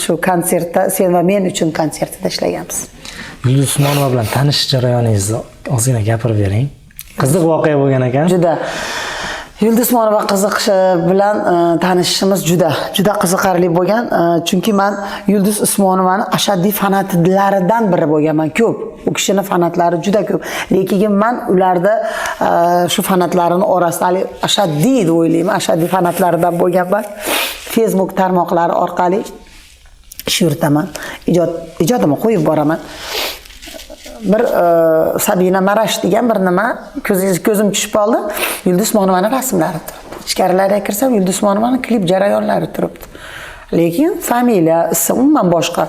shu konsertda, Sen va men uchun konsertida ishlaganmiz. Yulduz Usmonova bilan tanishish jarayoningizni ozgina gapirib bering. Qiziq voqea bo'lgan ekan. Juda Yulduz Usmonova qiziqishi bilan tanishishimiz juda juda qiziqarli bo'lgan. Chunki man Yulduz Usmonovani ashaddiy fanatlaridan biri bo'lganman ko'p. U kishini fanatlari juda ko'p. Lekin man ularda shu fanatlarini orasida hali ashaddiy deb o'ylayman, ashaddiy fanatlaridan bo'lganman. Facebook tarmoqlari orqali ish yuritaman. Ijodimni qo'yib boraman. Bir Sabina Marash degan bir nima ko'zim tushib qoldi. Yulduz Usmonovani rasmlari turibdi. Ichkarilariga kirsam, Yulduz Usmonovani klip jarayonlari turibdi. Lekin familiya, ism umuman boshqa.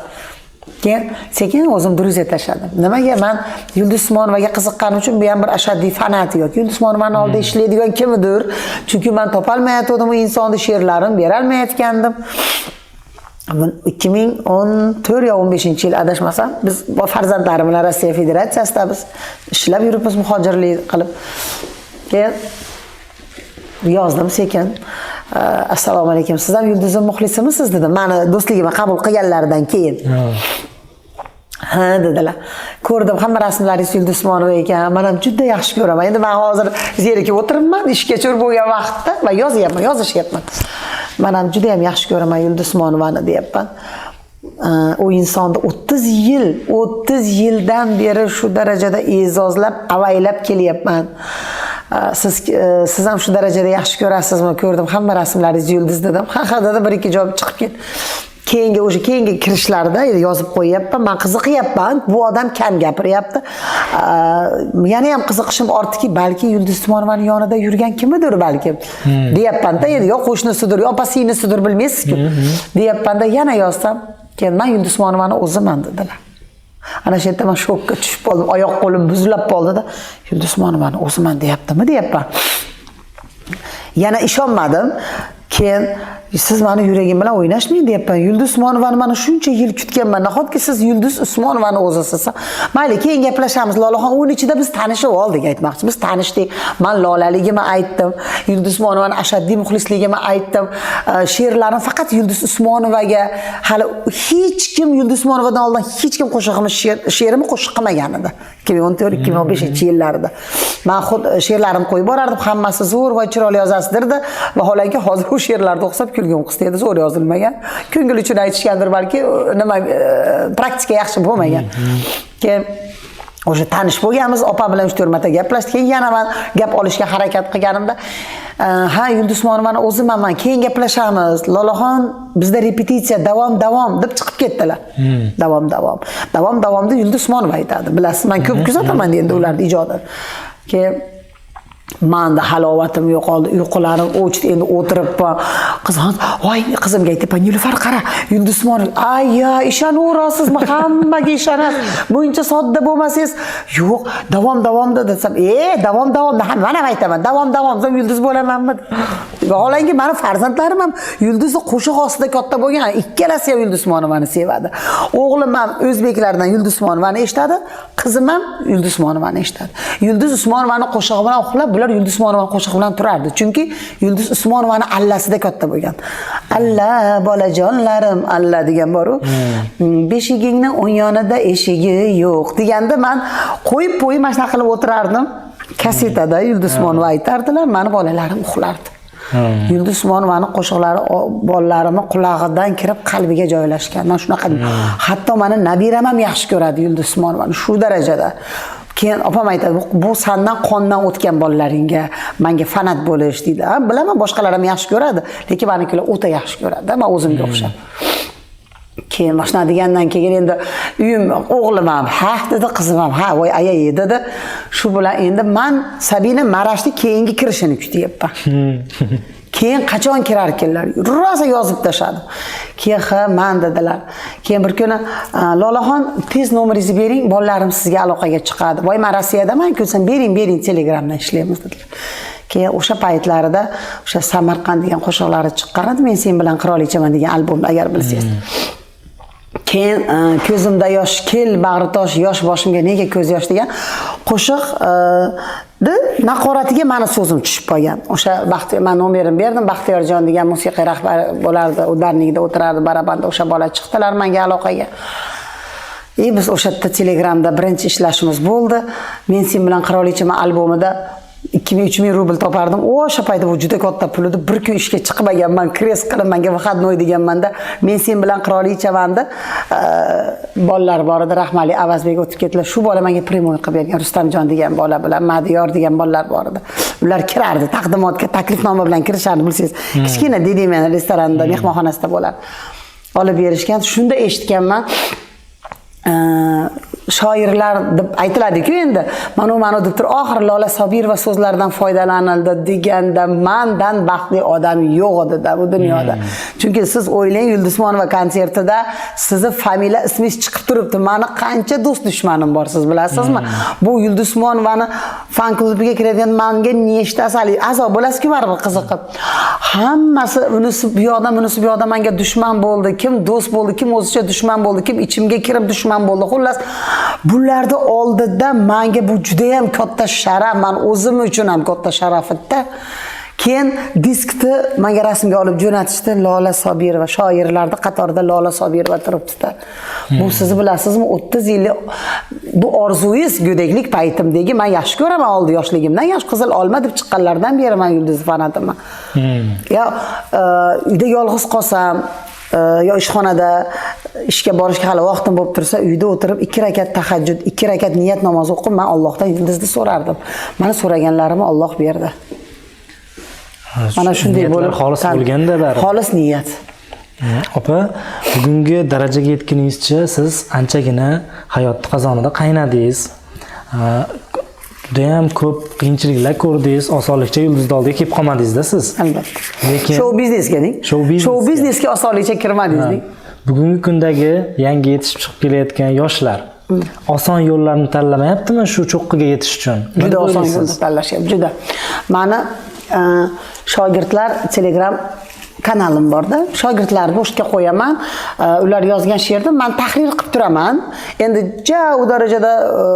Keyin sekin o'zim друзья tashladim. Nimaga man Yulduz Usmonovaga qiziqqanim uchun bu ham bir ashaddiy fanati yoki Yulduz Usmonovani oldida ishlaydigan kimdir. Chunki man topolmayotgandim u insonni, she'rlarini berolmayotgandim. 2014 yo 15 yil adashmasam, biz farzandlarim bilan Rossiya Federatsiyasida biz ishlab yuribmiz muhojirlik qilib. Keyin yozdim sekin. Assalomu alaykum. Siz ham Yulduzim muxlisimisiz dedim. Mani do'stligimni qabul qilganlaridan keyin. Ha dedilar. Ko'rdim, hamma rasmlaringiz Yulduz Usmonova ekan. Men ham juda yaxshi ko'raman. Endi men hozir zerikib o'tiribman, ishga cho'r bo'lgan vaqtda va yozyapman, yozishyapman. Men ham juda ham yaxshi ko'raman Yulduz Usmonovani deyapman. U insonni 30 yil, 30 yildan beri shu darajada e'zozlab, avaylab kelyapman. Siz ham shu darajada yaxshi ko'rasizmi? Ko'rdim hamma rasmlaringiz Yulduz dedim. Ha ha dedi, bir ikki javob chiqib ketdi. Keyingi, o'sha keyingi kirishlarida yozib qo'yyapman, man qiziqyapman, bu odam kam gapiryapti. Yana ham qiziqishim ortdiki, balki Yulduz Usmonovani yonida yurgan kimidir balki deyapman-da, endi yo qo'shnisidir, yo opa singlisidir, bilmaysiz-ku deyapman-da, yana yozsam, keyin man Yulduz Usmonovani o'ziman dedilar. Ana shu yerda man shokka tushib qoldim, oyoq qo'lim buzilib qoldida, Yulduz Usmonovani o'ziman deyaptimi deyapman. Yana ishonmadim. Keyin siz mani yuragim bilan o'ynashmang deyapman. Yulduz Usmonovani mana shuncha yil kutganman. Nahotki siz Yulduz Usmonovani o'zisiz? Mayli, keyin gaplashamiz Lolaxon. Uning ichida biz tanishib oldik, aytmoqchi. Biz tanishdik. Man lolaligimni aytdim. Yulduz Usmonovani ashaddiy muxlisligimni aytdim. She'rlarim faqat Yulduz Usmonovaga, hali hech kim Yulduz Usmonovadan oldin hech kim qo'shig'imni, she'rimni qo'shiq qilmagan edi. 2014-2015 yillarida. Man xud she'rlarimni qo'yib borardim, hammasi zo'r va chiroyli yozasiz derdi. Vaholanki hozir u she'rlarni o'qisam kulgim qistaydi, zo'r yozilmagan. Ko'ngil uchun aytishgandir balki, nima, praktika yaxshi bo'lmagan. Keyin o'sha tanish bo'lganmiz, opa bilan 3-4 marta gaplashdik. Keyin yana man gap olishga harakat qilganimda, ha, Yulduz Usmonovani o'ziman man, keyin gaplashamiz. Lolaxon, bizda repetitsiya, davom, davom deb chiqib ketdilar. Davom, davom. Davom, davomda Yulduz Usmonova aytadi. Bilasiz, man ko'p kuzataman endi ularni ijodini. Keyin manda halovatim yo'qoldi, uyqularim o'chdi, endi o'tiribman. Qizim, voy, qizimga aytyapman, Nilufar qara, Yulduz Usmonova. Ayya, ishonaverasizmi? Hammaga ishonasiz. Buncha sodda bo'lmasangiz, yo'q, davom, davom desam, davom, davom, man ham aytaman, davom, davom desam yulduz bo'lamanmi? Vaholanki mani farzandlarim ham Yulduzni qo'shiq ostida katta bo'lgan, ikkalasi ham Yulduz Usmonovani sevadi. O'g'lim ham o'zbeklardan Yulduz Usmonovani eshitadi, qizim ham Yulduz Usmonovani eshitadi. Yulduz Usmonovani qo'shig'i bilan uxlab, bular Yulduz Usmonovani qo'shig'i bilan turardi. Chunki Yulduz Usmonovani allasida katta bo'lgan. Alla bolajonlarim, alla degan bor-u. Beshigingni o'ng yonida eshigi yo'q deganda man qo'yib qo'yib mana shunaqa qilib o'tirardim. Kassetada Yulduz Usmonova aytardilar, mani bolalarim uxlardi. Yulduz Usmonovani qo'shiqlari bolalarimni qulog'idan kirib qalbiga joylashgan. Man shunaqa, hatto mani nabiram ham yaxshi ko'radi Yulduz Usmonovani shu darajada. Keyin opam aytadi, bu sandan qondan o'tgan bolalaringga manga fanat bo'lish deydi. Ha, bilaman, boshqalar ham yaxshi ko'radi, lekin manikilar o'ta yaxshi ko'radi, man o'zimga o'xshab. Keyin mana shunaqa degandan keyin endi uyim, o'g'lim ham ha dedi, qizim ham ha, voy ayay dedi. Shu bilan endi man Sabina Marashni keyingi kirishini kutyapman. Keyin qachon kirarkanlar? Rosa yozib tashladim. Keyin ha, man dedilar. Keyin bir kuni, Lolaxon, tez nomeringizni bering, bolalarim sizga aloqaga chiqadi. Voy, man Rossiyadaman-ku, desam, bering, bering, Telegramdan ishlaymiz dedilar. Keyin o'sha paytlarida o'sha Samarqand degan qo'shiqlari chiqqan edi. Men sen bilan qirolichaman degan albomda, agar bilsangiz. Keyin ko'zimda yosh, kel bag'ritosh, yosh boshimga nega ko'z yosh degan qo'shiq naqoratiga mani so'zim tushib qolgan. O'sha Baxtiyor, man nomerimni berdim, Baxtiyorjon degan musiqiy rahbari bo'lardi, ударник da o'tirardi, barabanda, o'sha bola chiqdilar menga aloqaga. И biz o'sha yerda Telegramda birinchi ishlashimiz bo'ldi. Men sen bilan qirolichaman albomida 2000 3000 rubl topardim. O'sha paytda bu juda katta pul edi. Bir kun ishga chiqmaganman, крест qilib menga выходной deganmanda, men sen bilan qirolichaman deb bolalar bor edi, Rahmali, Avazbek o'tib ketdilar. Shu bola menga прямой qilib bergan, Rustamjon degan bola bilan Madiyor degan bolalar bor edi. Ular kirardi taqdimotga, taklifnoma bilan kirishardi, bilsangiz. Kichkina Didime restoranda, mehmonxonasida bo'lardi. Olib berishgan. Shunda eshitganman. Shoirlar deb aytiladi-ku endi. Manu manu deb turib, oxiri Lola Sobirova so'zlaridan foydalanildi deganda mandan baxtli odam yo'q edi bu dunyoda. Chunki siz o'ylang, Yulduz Usmonova konsertida sizni familiya ismingiz chiqib turibdi. Mani qancha do'st dushmanim bor, siz bilasizmi? Bu Yulduz Usmonovani fan klubiga kiradigan manga nechtasi haligi a'zo bo'lasiz-ku baribir qiziqib. Hammasi unisi bu yoqdan, bunisi bu yoqdan menga dushman bo'ldi. Kim do'st bo'ldi, kim o'zicha dushman bo'ldi, kim ichimga kirib dushman bo'ldi. Xullas, bularni oldida menga bu juda ham katta sharaf, man o'zim uchun ham katta sharaf edi. Keyin diskni menga rasmga olib jo'natishdi. Lola Sobirova, shoirlarning qatorida Lola Sobirova turibdi. Bu sizni bilasizmi, 30 yillik bu orzuyingiz, go'daklik paytimdagi, men yaxshi ko'raman, oldi yoshligimdan, yosh qizil olma deb chiqqanlardan beri men Yulduz fanatiman. Yo uyda yolg'iz qolsam, yo ishxonada ishga borishga hali vaqtim bo'lib tursa, uyda o'tirib 2 rakat tahajjud, 2 rakat niyat namozi o'qib, men Allohdan Yulduzni so'rardim. Mana so'raganlarimni Alloh berdi. Mana shunday Niyatlar bo'lib xolis bo'lganda baribir. Xolis niyat. Opa, bugungi darajaga yetguningizcha siz anchagina hayot qozonida qaynadingiz. Judayam ko'p qiyinchiliklar ko'rdingiz, osonlikcha yulduz oldiga kelib qolmadingiz-da siz. Albatta. Lekin Shou biznesga deng. Shou-biznesga. Shou biznesga osonlikcha kirmadingiz deng. Bugungi kundagi yangi yetishib chiqib kelayotgan yoshlar oson yo'llarni tanlamayaptimi shu cho'qqiga yetish uchun? Nima Juda deb oson o'ylaysiz? yo'lni tanlashyapti, juda. Mani shogirdlar Telegram kanalim borda. Shogirdlarni bo'shga qo'yaman. Ular yozgan she'rni man tahrir qilib turaman. Endi ja u darajada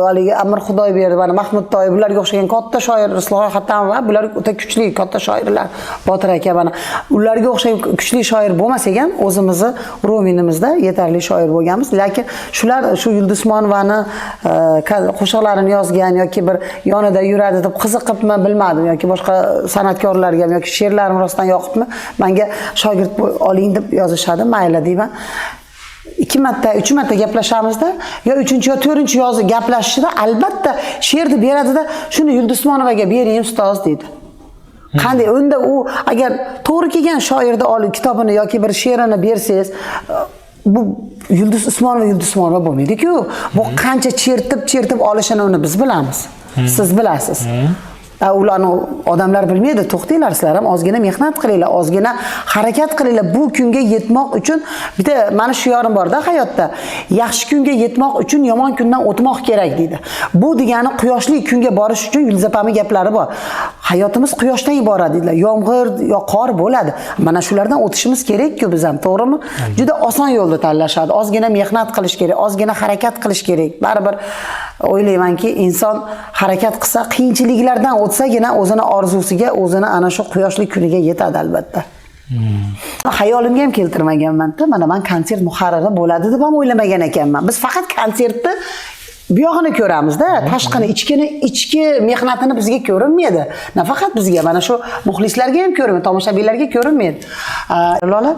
haligi Amir Xudoyberdi, mana Mahmud Toyib, bularga o'xshagan katta shoir Isloh Hatamova, bular o'ta kuchli katta shoirlar. Botir aka mana ularga o'xshagan kuchli shoir bo'lmasak ham o'zimizni ro'minimizda yetarli shoir bo'lganmiz. Lekin shular shu Yulduz Usmonovani qo'shiqlarini yozgan yoki bir yonida yuradi deb qiziqibmi bilmadim, yoki boshqa san'atkorlarga ham yoki she'rlarim rostdan yoqibmi, menga shogird oling deb yozishadi, mayli deyman. 2 marta, 3 marta gaplashamizda, yo 3-chi yo 4-chi yozi gaplashishda albatta she'rni beradida, shuni Yulduz Usmonovaga bering ustoz deydi. Qanday unda u agar to'g'ri kelgan shoirni olib kitobini yoki bir she'rini bersangiz, bu Yulduz Usmonova Yulduz Usmonova bo'lmaydi-ku. Bu qancha chertib olishini uni biz bilamiz. Siz bilasiz. Ularni odamlar bilmaydi. To'xtanglar, sizlar ham ozgina mehnat qilinglar, ozgina harakat qilinglar. Bu kunga yetmoq uchun bitta mana shu yorim borda hayotda. Yaxshi kunga yetmoq uchun yomon kundan o'tmoq kerak deydi. Bu degani quyoshli kunga borish uchun Yulduz opamning gaplari bor. Hayotimiz quyoshdan iborat deydilar. Yomg'ir yo qor bo'ladi. Mana shulardan o'tishimiz kerak-ku biz ham, to'g'rimi? Juda oson yo'lni tanlashadi. Ozgina mehnat qilish kerak, ozgina harakat qilish kerak. Baribir o'ylaymanki, inson harakat qilsa, qiyinchiliklardan o'tsagina o'zini orzusiga, o'zini ana shu quyoshli kuniga yetadi albatta. Xayolimga ham keltirmaganman-da, mana men konsert muharriri bo'ladi deb ham o'ylamagan ekanman. Biz faqat konsertni bu yog'ini ko'ramizda, tashqini, ichkini, ichki mehnatini bizga ko'rinmaydi. Nafaqat bizga, mana shu muxlislarga ham ko'rinmaydi, tomoshabinlarga ko'rinmaydi. Lola,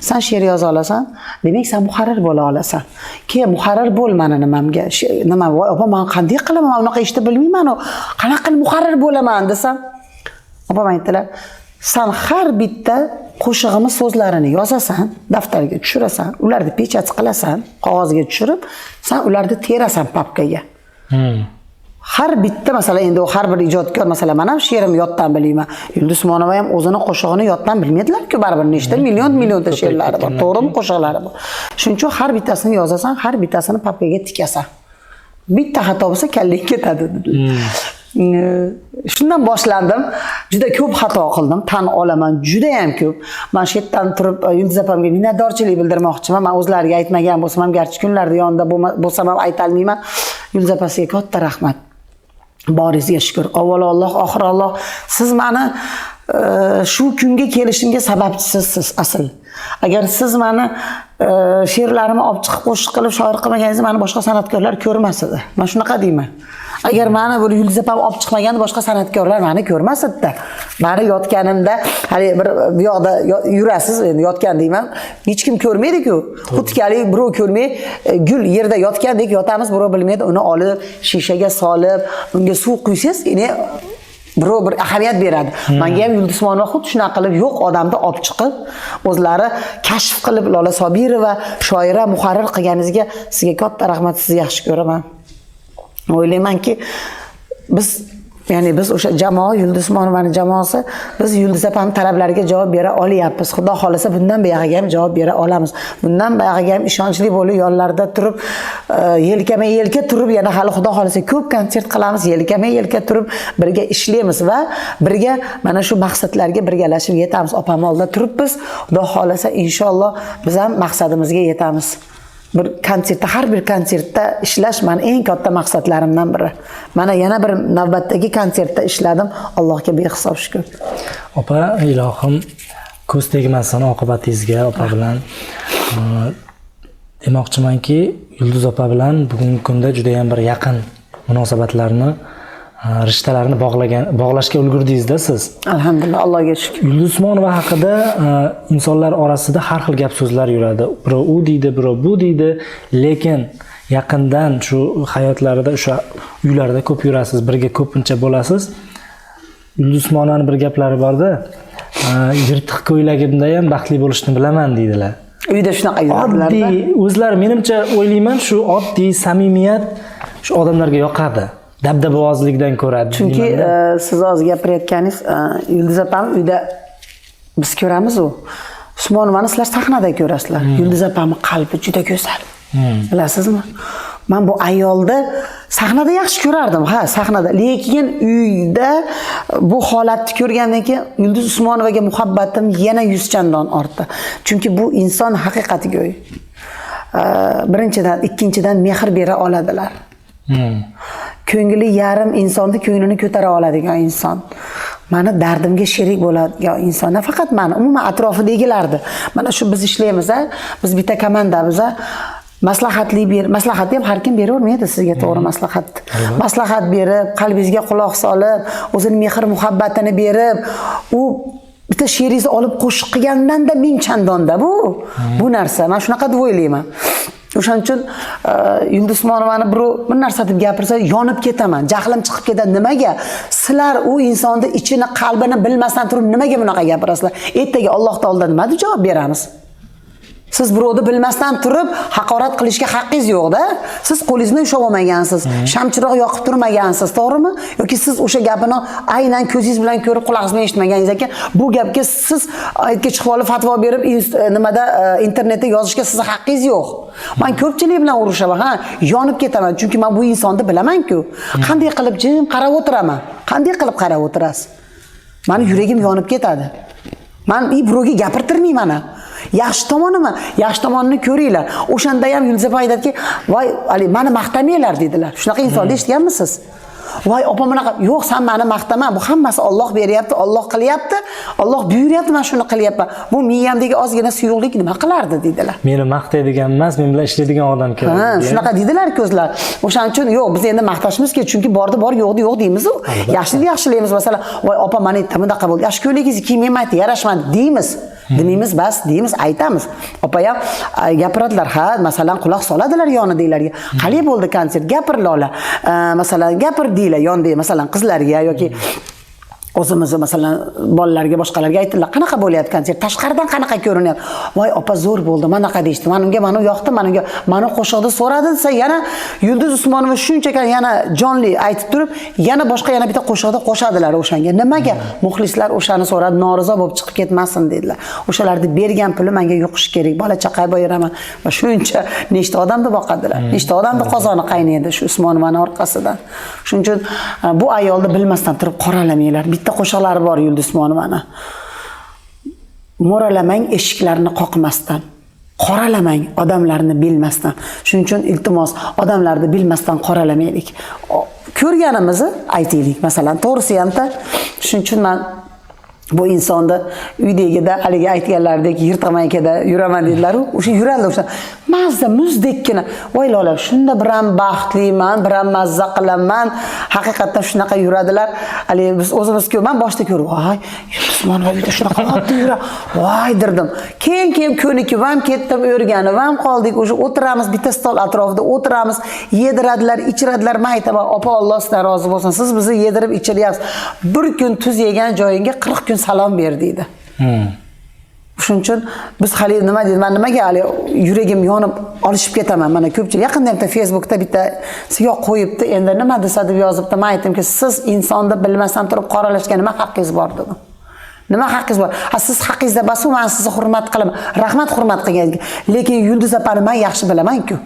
sen she'r yoza olasan, demak sen muharrir bo'la olasan. Keyin muharrir bo'l mani nimamga, nima, voy opa, men qanday qilaman, men unaqa ishni bilmayman, u qanaqa qilib muharrir bo'laman desam, opam aytdilar, sen har bitta qo'shig'imiz so'zlarini yozasan, daftarga tushirasan, ularni pechat qilasan, qog'ozga tushirib, sen ularni terasan papkaga. Har bitta, masalan, endi u har bir ijodkor, masalan, men ham she'rimni yoddan bilmayman. Yulduz Usmonova ham o'zini qo'shig'ini yoddan bilmaydilar-ku, baribir nechta million millionta she'rlari bor, to'g'rimi, qo'shiqlari bor. Shuning uchun har bittasini yozasan, har bittasini papkaga tikasan. Bitta xato bo'lsa kallang ketadi dedilar. Shundan boshlandim. Juda ko'p xato qildim, tan olaman, juda ham ko'p. Men shu yerdan turib Yulduz opamga minnatdorchilik bildirmoqchiman. Men o'zlariga aytmagan bo'lsam ham, garchi kunlarda yonida bo'lsam ham ayta olmayman. Yulduz opasiga katta rahmat. Boringizga shukr. Avvalo Alloh, oxiri Alloh. Siz meni shu kunga kelishimga sababchisiz siz asl. Agar siz meni she'rlarimni olib chiqib qo'shiq qilib shoir qilmaganingizda meni boshqa san'atkorlar ko'rmas edi. Men shunaqa deyman. Agar meni bir Yulduz opam olib chiqmaganda boshqa san'atkorlar meni ko'rmas edi. Meni yotganimda hali bir bu yoqda yurasiz, endi yotgan deyman. Hech kim ko'rmaydi-ku. Xuddi birov ko'rmay, gul yerda yotgandek yotamiz, birov bilmaydi. Uni olib shishaga solib, unga suv quysangiz, endi birov bir ahamiyat beradi. Menga ham Yulduz Usmonova xuddi shunaqa qilib yo'q odamni olib chiqib, o'zlari kashf qilib Lola Sobirova shoira, muharrir qilganingizga sizga katta rahmat, sizni yaxshi ko'raman. O'ylaymanki, biz, ya'ni biz o'sha jamoa, Yulduz Usmonovaning jamoasi, biz Yulduz opam talablariga javob bera olyapmiz. Xudo xolasa bundan buyog'iga ham javob bera olamiz. Bundan buyog'iga ham ishonchli bo'lib yonlarida turib, yelkama yelka turib, yana hali Xudo xolasa ko'p konsert qilamiz, yelkama yelka turib birga ishlaymiz va birga mana shu maqsadlarga birgalashib yetamiz. Opam oldida turibmiz. Xudo xolasa inshaalloh biz ham maqsadimizga yetamiz. Bir konsertda, har bir konsertda ishlash meni eng katta maqsadlarimdan biri. Mana yana bir navbatdagi konsertda ishladim. Allohga behisob shukr. Opa, ilohim ko'z tegmasin oqibatingizga opa bilan. Demoqchimanki, Yulduz opa bilan bugungi kunda juda ham bir yaqin munosabatlarni, rishtalarni bog'lashga ulgurdingizda siz. Alhamdulillah, Allohga shukr. Yulduz Usmonova haqida insonlar orasida har xil gap so'zlar yuradi. Birov u deydi, birov bu deydi, lekin yaqindan shu hayotlarida, o'sha uylarda ko'p yurasiz, birga ko'pincha bo'lasiz. Yulduz Usmonovaning bir gaplari borda, yirtiq ko'ylagimda ham baxtli bo'lishni bilaman deydilar. Uyda shunaqa yuradilar. Oddiy o'zlari, menimcha o'ylayman, shu oddiy samimiyat shu odamlarga yoqadi. Dabdabavozlikdan ko'ra. Chunki siz hozir gapirayotganingiz, Yulduz opam uyda biz ko'ramiz u. Usmonovani sizlar sahnada ko'rasizlar. Yulduz opamni qalbi juda go'zal. Bilasizmi? Men bu ayolni sahnada yaxshi ko'rardim, ha, sahnada. Lekin uyda bu holatni ko'rgandan keyin Yulduz Usmonovaga muhabbatim yana 100 chandon ortdi. Chunki bu inson haqiqatgo'y. Birinchidan, ikkinchidan mehr bera oladilar. Ko'ngli yarim insonni ko'nglini ko'tara oladigan inson. Mani dardimga sherik bo'ladigan inson. Nafaqat mani, umuman atrofidagilarni. Mana shu biz ishlaymiz, a? Biz bitta komandamiz, a? Maslahatli ber, maslahatni ham har kim beravermaydi sizga to'g'ri maslahat. Maslahat berib, qalbingizga quloq solib, o'zini mehr muhabbatini berib, u bitta she'ringizni olib qo'shiq qilgandan-da ming chandonda bu. Bu narsa. Men shunaqa deb o'ylayman. O'shaning uchun Yulduz Usmonovani birov bir narsa deb gapirsa, yonib ketaman, jahlim chiqib ketadi. Nimaga? Sizlar u insonni ichini, qalbini bilmasdan turib nimaga bunaqa gapirasizlar? Ertaga Alloh taolodan nima deb javob beramiz? Siz birovni bilmasdan turib haqorat qilishga haqqingiz yo'q-da. Siz qo'lingizni ushlab olmagansiz, shamchiroq yoqib turmagansiz, to'g'rimi? Yoki siz o'sha gapini aynan ko'zingiz bilan ko'rib, qulog'ingiz bilan eshitmaganingiz ekan, bu gapga siz aytga chiqib olib fatvo berib, nimada internetda yozishga sizni haqqingiz yo'q. Men ko'pchilik bilan urushaman, ha, yonib ketaman, chunki men bu insonni bilaman-ku. Qanday qilib jim qarab o'tiraman? Qanday qilib qarab o'tirasiz? Mani yuragim yonib ketadi. Men birovga gapirtirmayman. Yaxshi tomonimi? Yaxshi tomonini ko'ringlar. O'shanda ham Yulduz opa aytadiki, "Voy, hali meni maqtamanglar" dedilar. Shunaqa insonni eshitganmisiz? Voy, opa bunaqa, yo'q, sen meni maqtama. Bu hammasi Alloh beryapti, Alloh qilyapti, Alloh buyuryapti, men shuni qilyapman. Bu miyamdagi ozgina suyuqlik nima qilardi dedilar. Meni maqtaydigan emas, men bilan ishlaydigan odam kerak. Ha, shunaqa dedilar ko'zlar. O'shaning uchun yo'q, biz endi maqtashimiz kerak, chunki bordi bor, yo'qdi yo'q deymiz-u. Yaxshini yaxshilaymiz. Masalan, voy opa, mana yerda bunaqa bo'ldi. Yaxshi ko'ylagingizni kiymayman, yarashmadi deymiz. Demaymiz, bas deymiz, aytamiz. Opa ham gapiradilar, ha, masalan, quloq soladilar yonidagilarga. Qalay bo'ldi konsert? Gapir Lola. Masalan, gapir deylar yonidagi, masalan, qizlarga yoki o'zimizni masalan bolalarga, boshqalarga aytdilar, qanaqa bo'lyapti konsert, tashqaridan qanaqa ko'rinyapti? Voy opa, zo'r bo'ldi, manaqa deyishdi, mana unga mana yoqdi, mana unga mana qo'shiqni so'radi desa, yana Yulduz Usmonova shuncha yana jonli aytib turib, yana boshqa yana bitta qo'shiqni qo'shadilar o'shanga. Nimaga? Muxlislar o'shani so'rab norizo bo'lib chiqib ketmasin dedilar. O'shalarni bergan puli menga yuqish kerak, bola chaqa boyiraman va shuncha nechta odamni boqadilar, nechta odamni qozoni qaynaydi shu Usmonovani orqasidan. Shuning uchun bu ayolni bilmasdan turib qoralamanglar. Bitta qo'shiqlari bor Yulduz Usmonovani. Mo'ralamang eshiklarni qoqmasdan, qoralamang odamlarni bilmasdan. Shuning uchun iltimos, odamlarni bilmasdan qoralamaylik. Ko'rganimizni aytaylik, masalan, to'g'risi hamda. Shuning uchun men bu insonni uydagida haligi aytganlaridek yirtiq maykada yuraman dedilar-u, o'sha yuradi o'sha mazza muzdekkina. Voy Lola, shunda biram baxtliman, biram mazza qilaman. Haqiqatdan shunaqa yuradilar. Haligi biz o'zimiz ko'p, men boshida ko'rib, voy, Usmonova uyda shunaqa oddiy yuradi. Voy derdim. Keyin ko'nikib ham ketdim, o'rganib ham qoldik. O'sha o'tiramiz, bitta stol atrofida o'tiramiz, yediradilar, ichiradilar. Men aytaman, opa, Alloh sizdan rozi bo'lsin. Siz bizni yedirib ichiryapsiz. Bir kun tuz yegan joyingga 40 kun salom ber deydi. Shuning uchun biz hali nima deydi, man nimaga hali yuragim yonib olishib ketaman. Mana ko'pchilik yaqinda bitta Facebookda bitta siyoq qo'yibdi, endi nima desa deb yozibdi. Men aytdimki, siz insonni bilmasdan turib qoralashga nima haqqingiz bor dedim. Nima haqqingiz bor? Ha, siz haqqingizda bas, man sizni hurmat qilaman. Rahmat hurmat qilgan. Lekin Yulduz opani men yaxshi bilaman-ku.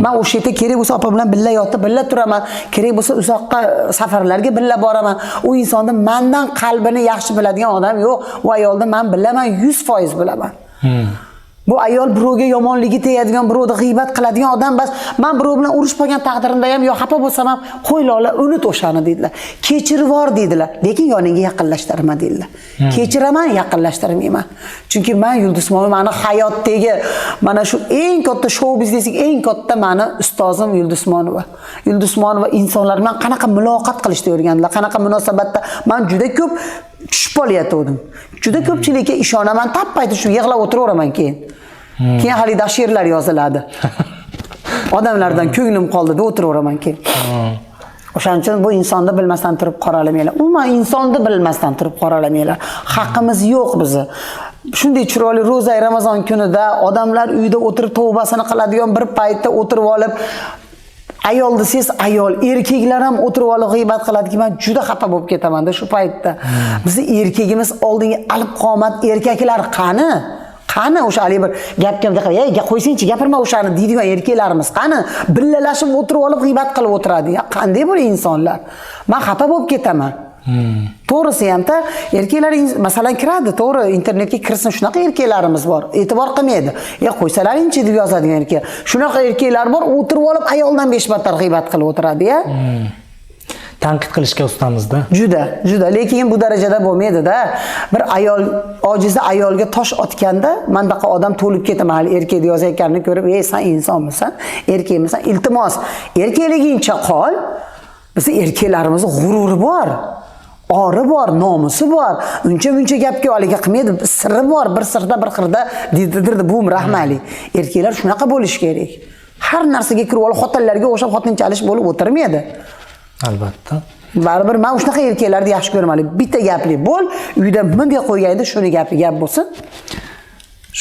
Men o'sha yerda kerak bo'lsa opa bilan birga yotib, birga turaman. Kerak bo'lsa uzoqqa safarlarga birga boraman. U insonni mendan qalbini yaxshi biladigan odam yo'q. U ayolni men bilaman, 100% bilaman. Bu ayol birovga yomonligi tegadigan, birovni g'iybat qiladigan odam bas. Men birov bilan urushib qolgan taqdirimda ham yo xafa bo'lsam ham, qo'y Lola, unut o'shani dedilar. Kechirib yubor dedilar, lekin yoningga yaqinlashtirma dedilar. Kechiraman, yaqinlashtirmayman. Chunki men Yulduz Usmonova meni hayotdagi mana shu eng katta shou biznesdagi eng katta meni ustozim Yulduz Usmonova. Yulduz Usmonova insonlar bilan qanaqa muloqot qilishni o'rgandilar, qanaqa munosabatda. Men juda ko'p tushib qolyotgandim. Juda ko'pchilikka ishonaman, tap paytda shu yig'lab o'tiraveraman keyin. Keyin haligi she'rlar yoziladi. Odamlardan ko'nglim qoldi deb o'tiraveraman keyin. O'shaning uchun bu insonni bilmasdan turib qoralamanglar. Umuman insonni bilmasdan turib qoralamanglar. Haqqimiz yo'q bizni. Shunday chiroyli ro'za Ramazon kunida odamlar uyda o'tirib tavbasini qiladigan bir paytda o'tirib olib, ayol desangiz ayol, erkaklar ham o'tirib olib g'iybat qiladiki, men juda xafa bo'lib ketaman-da shu paytda. Bizni erkagimiz oldingi alp qomat erkaklar qani? Qani o'sha haligi bir gapga bunday qilib, "Ey, qo'ysangchi, gapirma o'shani" deydigan erkaklarimiz qani? Billalashib o'tirib olib g'iybat qilib o'tiradi. Ya, qanday bu insonlar? Men xafa bo'lib ketaman. To'g'risi hamda erkaklar masalan kiradi, to'g'ri, internetga kirsin, shunaqa erkaklarimiz bor. E'tibor qilmaydi. "Ya, qo'ysalaringchi" deb yozadigan erkak. Shunaqa erkaklar bor, o'tirib olib ayoldan 5 battar g'iybat qilib o'tiradi, ya. Tanqid qilishga ustamizda. Juda, juda, lekin bu darajada bo'lmaydi-da. Bir ayol, ojiza ayolga tosh otganda mandaqa odam to'lib ketaman, hali erkak yozayotganini ko'rib, "Ey, sen insonmisan, erkakmisan? Iltimos, erkakligingcha qol." Bizni erkaklarimizni g'ururi bor. Ori bor, nomusi bor. Uncha muncha gapga oliga qilmaydi, sirri bor, bir sirda bir xirda deydi bu rahmali. Erkaklar shunaqa bo'lishi kerak. Har narsaga kirib olib xotinlarga o'xshab xotin chalish bo'lib o'tirmaydi. Albatta. Baribir men shunaqa erkaklarni yaxshi ko'raman. Bitta gapli bo'l, uyda bunday qo'yganda shuni gapi gap bo'lsin.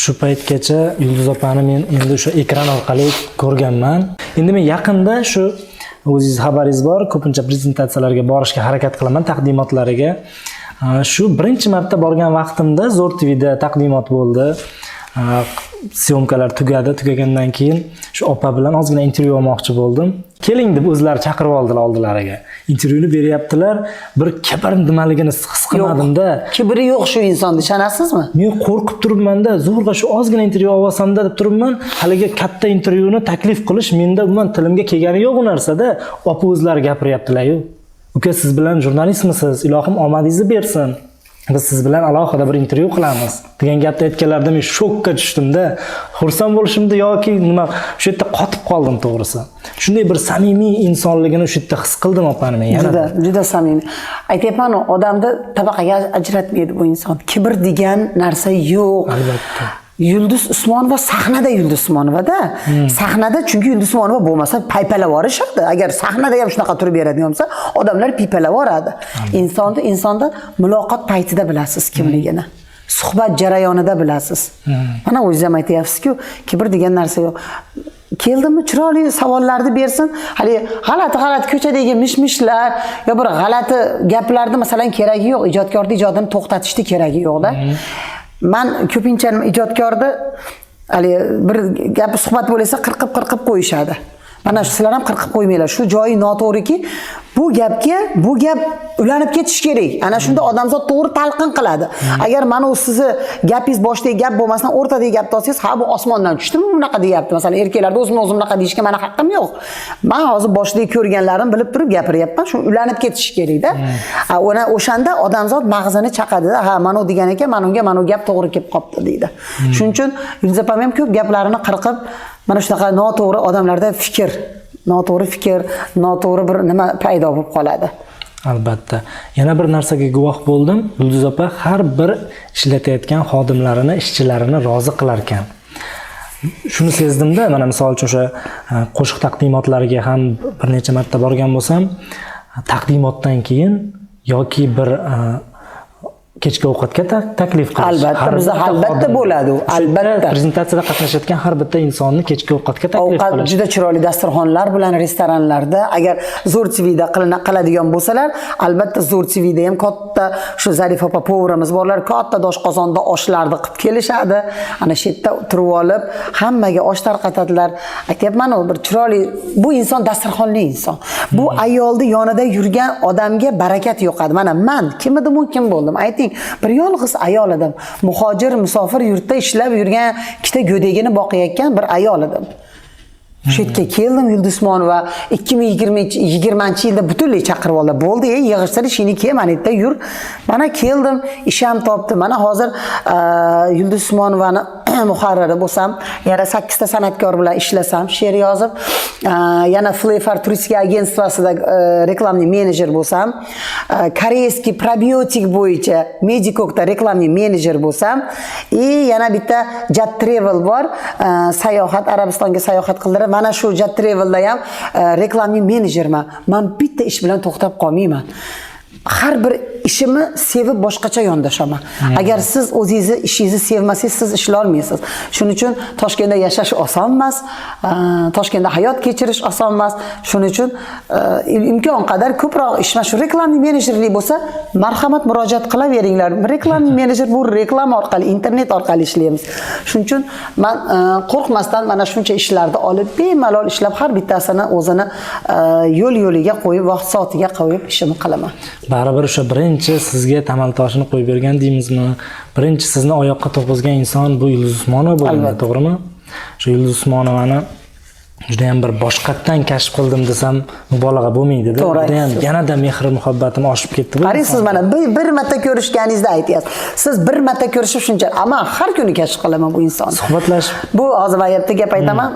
Shu paytgacha Yulduz opani men endi o'sha ekran orqali ko'rganman. Endi men yaqinda shu o'zingiz xabaringiz bor, ko'pincha prezentatsiyalarga borishga harakat qilaman, taqdimotlariga. Shu birinchi marta borgan vaqtimda Zo'r TVda taqdimot bo'ldi. Syomkalar tugadi. Tugagandan keyin shu opa bilan ozgina intervyu olmoqchi bo'ldim. Keling deb o'zlari chaqirib oldilar oldilariga. Intervyuni beryaptilar. Bir kibr nimaligini his qilmadimda. Kibri yo'q shu insonda, ishonasizmi? Men qo'rqib turibman-da, zo'rg'a shu ozgina intervyu olsam-da deb turibman. Haligi katta intervyuni taklif qilish menda umuman tilimga kelgani yo'q u narsada. Opa o'zlari gapiryaptilar-yu. Uka, siz bilan jurnalistmisiz? Ilohim omadingizni bersin. Biz siz bilan alohida bir intervyu qilamiz degan gapni aytganlarida men shokka tushdimda. Xursand bo'lishimda yoki nima, shu yerda qotib qoldim to'g'risi. Shunday bir samimiy insonligini o'sha yerda his qildim opani men yana. Juda, juda samimiy. Aytyapman-u, odamni tabaqaga ajratmaydi bu inson. Kibr degan narsa yo'q. Albatta. Yulduz Usmonova sahnada Yulduz Usmonovada. Sahnada chunki Yulduz Usmonova bo'lmasa paypalab yuborishadi. Agar sahnada ham shunaqa turib beradigan bo'lsa, odamlar paypalab yuboradi. Insonni muloqot paytida bilasiz kimligini. Suhbat jarayonida bilasiz. Mana o'zingiz ham aytyapsiz-ku, kibr degan narsa yo'q. Keldimi, chiroyli savollarni bersin. Hali g'alati g'alati ko'chadagi mish-mishlar yo bir g'alati gaplarni masalan keragi yo'q. Ijodkorni ijodini to'xtatishni keragi yo'q-da. Man ko'pincha ijodkorni hali bir gap suhbat bo'lsa qirqib qirqib qo'yishadi. Mana shu sizlar ham qirqib qo'ymanglar. Shu joyi noto'g'riki, bu gapga bu gap ulanib ketish kerak. Ana shunda odamzod to'g'ri talqin qiladi. Agar mana u sizni gapingiz boshidagi gap bo'lmasdan o'rtadagi gapni olsangiz, ha, bu osmondan tushdimi bunaqa deyapti. Masalan, erkaklarda o'zimni o'zim bunaqa deyishga mani haqqim yo'q. Men hozir boshidagi ko'rganlarim bilib turib gapiryapman. Shu ulanib ketishi kerakda. Ona o'shanda odamzod mag'zini chaqadi-da, ha, mana u degan ekan, mana unga mana u gap to'g'ri kelib qopti deydi. Shuning uchun Yulduz opam ham ko'p gaplarini qirqib, mana shunaqa noto'g'ri odamlarda fikr, noto'g'ri fikr, noto'g'ri bir nima paydo bo'lib qoladi. Albatta. Yana bir narsaga guvoh bo'ldim. Yulduz opa har bir ishlatayotgan xodimlarini, ishchilarini rozi qilar ekan. Shuni sezdimda, mana misol uchun o'sha qo'shiq taqdimotlariga ham bir necha marta borgan bo'lsam, taqdimotdan keyin yoki bir kechki ovqatga taklif qilish. Albatta, Har bizda bitta albatta xodim. bo'ladi u, O'sha albatta. Prezentatsiyada qatnashayotgan har bitta insonni kechki ovqatga taklif Ovqat qilish. juda chiroyli dasturxonlar bilan restoranlarda, agar Zo'r TVda qiladigan bo'lsalar, albatta Zo'r TVda ham katta shu Zarif opa повар imiz borlar, katta doshqozonda oshlarni qilib kelishadi. Ana shu yerda turib olib hammaga osh tarqatadilar. Aytyapman-u, bir chiroyli bu inson dasturxonli inson. Bu ayolni yonida yurgan odamga barakat yo'qadi. Mana man kim edim, u kim bo'ldim? Ayting, bir yolg'iz ayol edim. Muhojir, musofir yurtda ishlab yurgan, ikkita go'dagini boqayotgan bir ayol edim. Shu yerga keldim Yulduz Usmonova 2020-yilda butunlay chaqirib oldi. Bo'ldi, ey, yig'ishtir ishingni, kel, mana yerda yur. Mana keldim, ish ham topdim. Mana hozir Yulduz Usmonovani Muharriri bo'lsam, yana 8 ta san'atkor bilan ishlasam, she'r yozib, yana Flayfar turistik agentstvosida рекламный menejer bo'lsam, корейский probiotik bo'yicha Medikokda рекламный menejer bo'lsam, и yana bitta Jat Travel bor, sayohat, Arabistonga sayohat qildirib, mana shu Jat Travelda ham рекламный menejerman. Man bitta ish bilan to'xtab qolmayman. Har bir ishimni sevib boshqacha yondashaman. Agar siz o'zingizni ishingizni sevmasangiz, siz ishlolmaysiz. Shuning uchun Toshkentda yashash oson emas, Toshkentda hayot kechirish oson emas. Shuning uchun imkon qadar ko'proq ish, mana shu рекламный menejerlik bo'lsa, marhamat, murojaat qilaveringlar. Рекламный menejer bu reklama orqali, internet orqali ishlaymiz. Shuning uchun man qo'rqmasdan mana shuncha ishlarni olib, bemalol ishlab, har bittasini o'zini yo'l yo'liga qo'yib, vaqt soatiga qo'yib ishimni qilaman. Baribir o'sha birinchi sizga tamal toshini qo'yib bergan deymizmi, birinchi sizni oyoqqa turg'izgan inson bu Yulduz Usmonova bo'lgan, Albatta. to'g'rimi? Shu Yulduz Usmonovani judayam bir boshqatdan kashf qildim desam mubolag'a bo'lmaydida. To'g'ri Judayam aytasiz. yanada mehr muhabbatim oshib ketdi bu Qarang, siz insonga. mana bir marta ko'rishganingizda aytyapsiz. Siz bir marta ko'rishib shuncha, ammo har kuni kashf qilaman bu insonni. Suhbatlashib Bu hozir man bitta gap aytaman.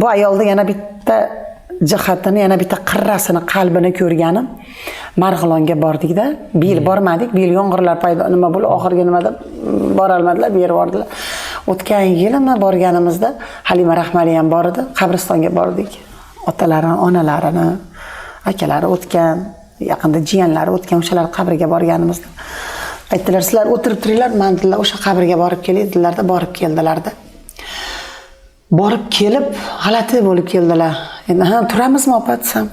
Bu ayolda yana bitta jihatini, yana bitta qirrasini, qalbini ko'rganim. Marg'ilonga bordikda, bu yil bormadik. Bu yil yomg'irlar paydo nima bo'ldi, oxirgi nimada borolmadilar, berib yubordilar. O'tgan yilimi borganimizda Halima Rahmali ham bor edi, qabristonga bordik. Otalarini, onalarini, akalari o'tgan, yaqinda jiyanlari o'tgan, o'shalar qabriga borganimizda aytdilar, sizlar o'tirib turinglar, man dedilar, o'sha qabrga borib kelay dedilarda, borib keldilarda. Borib kelib, g'alati bo'lib keldilar. Endi ha, turamizmi opa desam,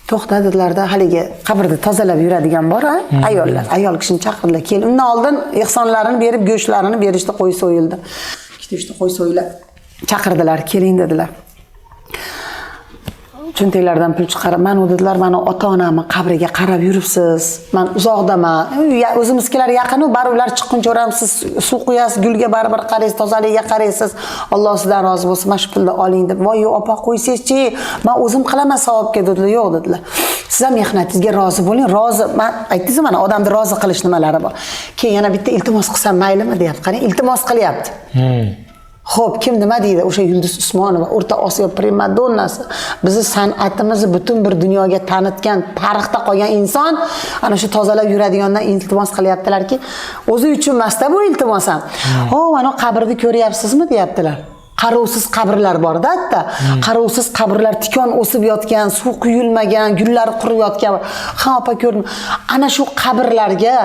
to'xta dedilarda, haligi qabrni tozalab yuradigan bor, a, ayollar, ayol kishini chaqirdilar. Kel, undan oldin ehsonlarini berib, go'shtlarini berishdi, qo'y so'yildi. Ikkita uchta qo'y so'yilib chaqirdilar, keling dedilar. Cho'ntaklaridan pul chiqarib, "Mana u," dedilar, "mani ota onamni qabriga qarab yuribsiz, man uzoqdaman. O'zimizkilar yaqinu, baribir ular chiqquncha o'ramsiz, suv quyasiz gulga, baribir qaraysiz, tozaligiga qaraysiz. Alloh sizdan rozi bo'lsin, mana shu pulni oling", deb. "Voy, yo'q opa, qo'ysangizchi, man o'zim qilaman savobga", dedilar. "Yo'q", dedilar, "siz ham mehnatingizga rozi bo'ling, rozi." Man aytdingiz, mana odamni rozi qilish nimalari bor. Keyin yana bitta iltimos qilsam maylimi, deyapti. Qarang, iltimos qilyapti. Xo'p, kim nima deydi? O'sha Yulduz Usmonova, O'rta Osiyo primadonnasi, bizni san'atimizni butun bir dunyoga tanitgan, tarixda qolgan inson ana shu tozalab yuradigandan iltimos qilyaptilarki, o'zi uchun emasda bu iltimos ham. "O, mana qabrni ko'ryapsizmi?" deyaptilar. Qarovsiz qabrlar borda hatto. Qarovsiz qabrlar, tikon o'sib yotgan, suv quyilmagan, gullar qurib yotgan. "Ha opa, ko'rdim." "Ana shu qabrlarga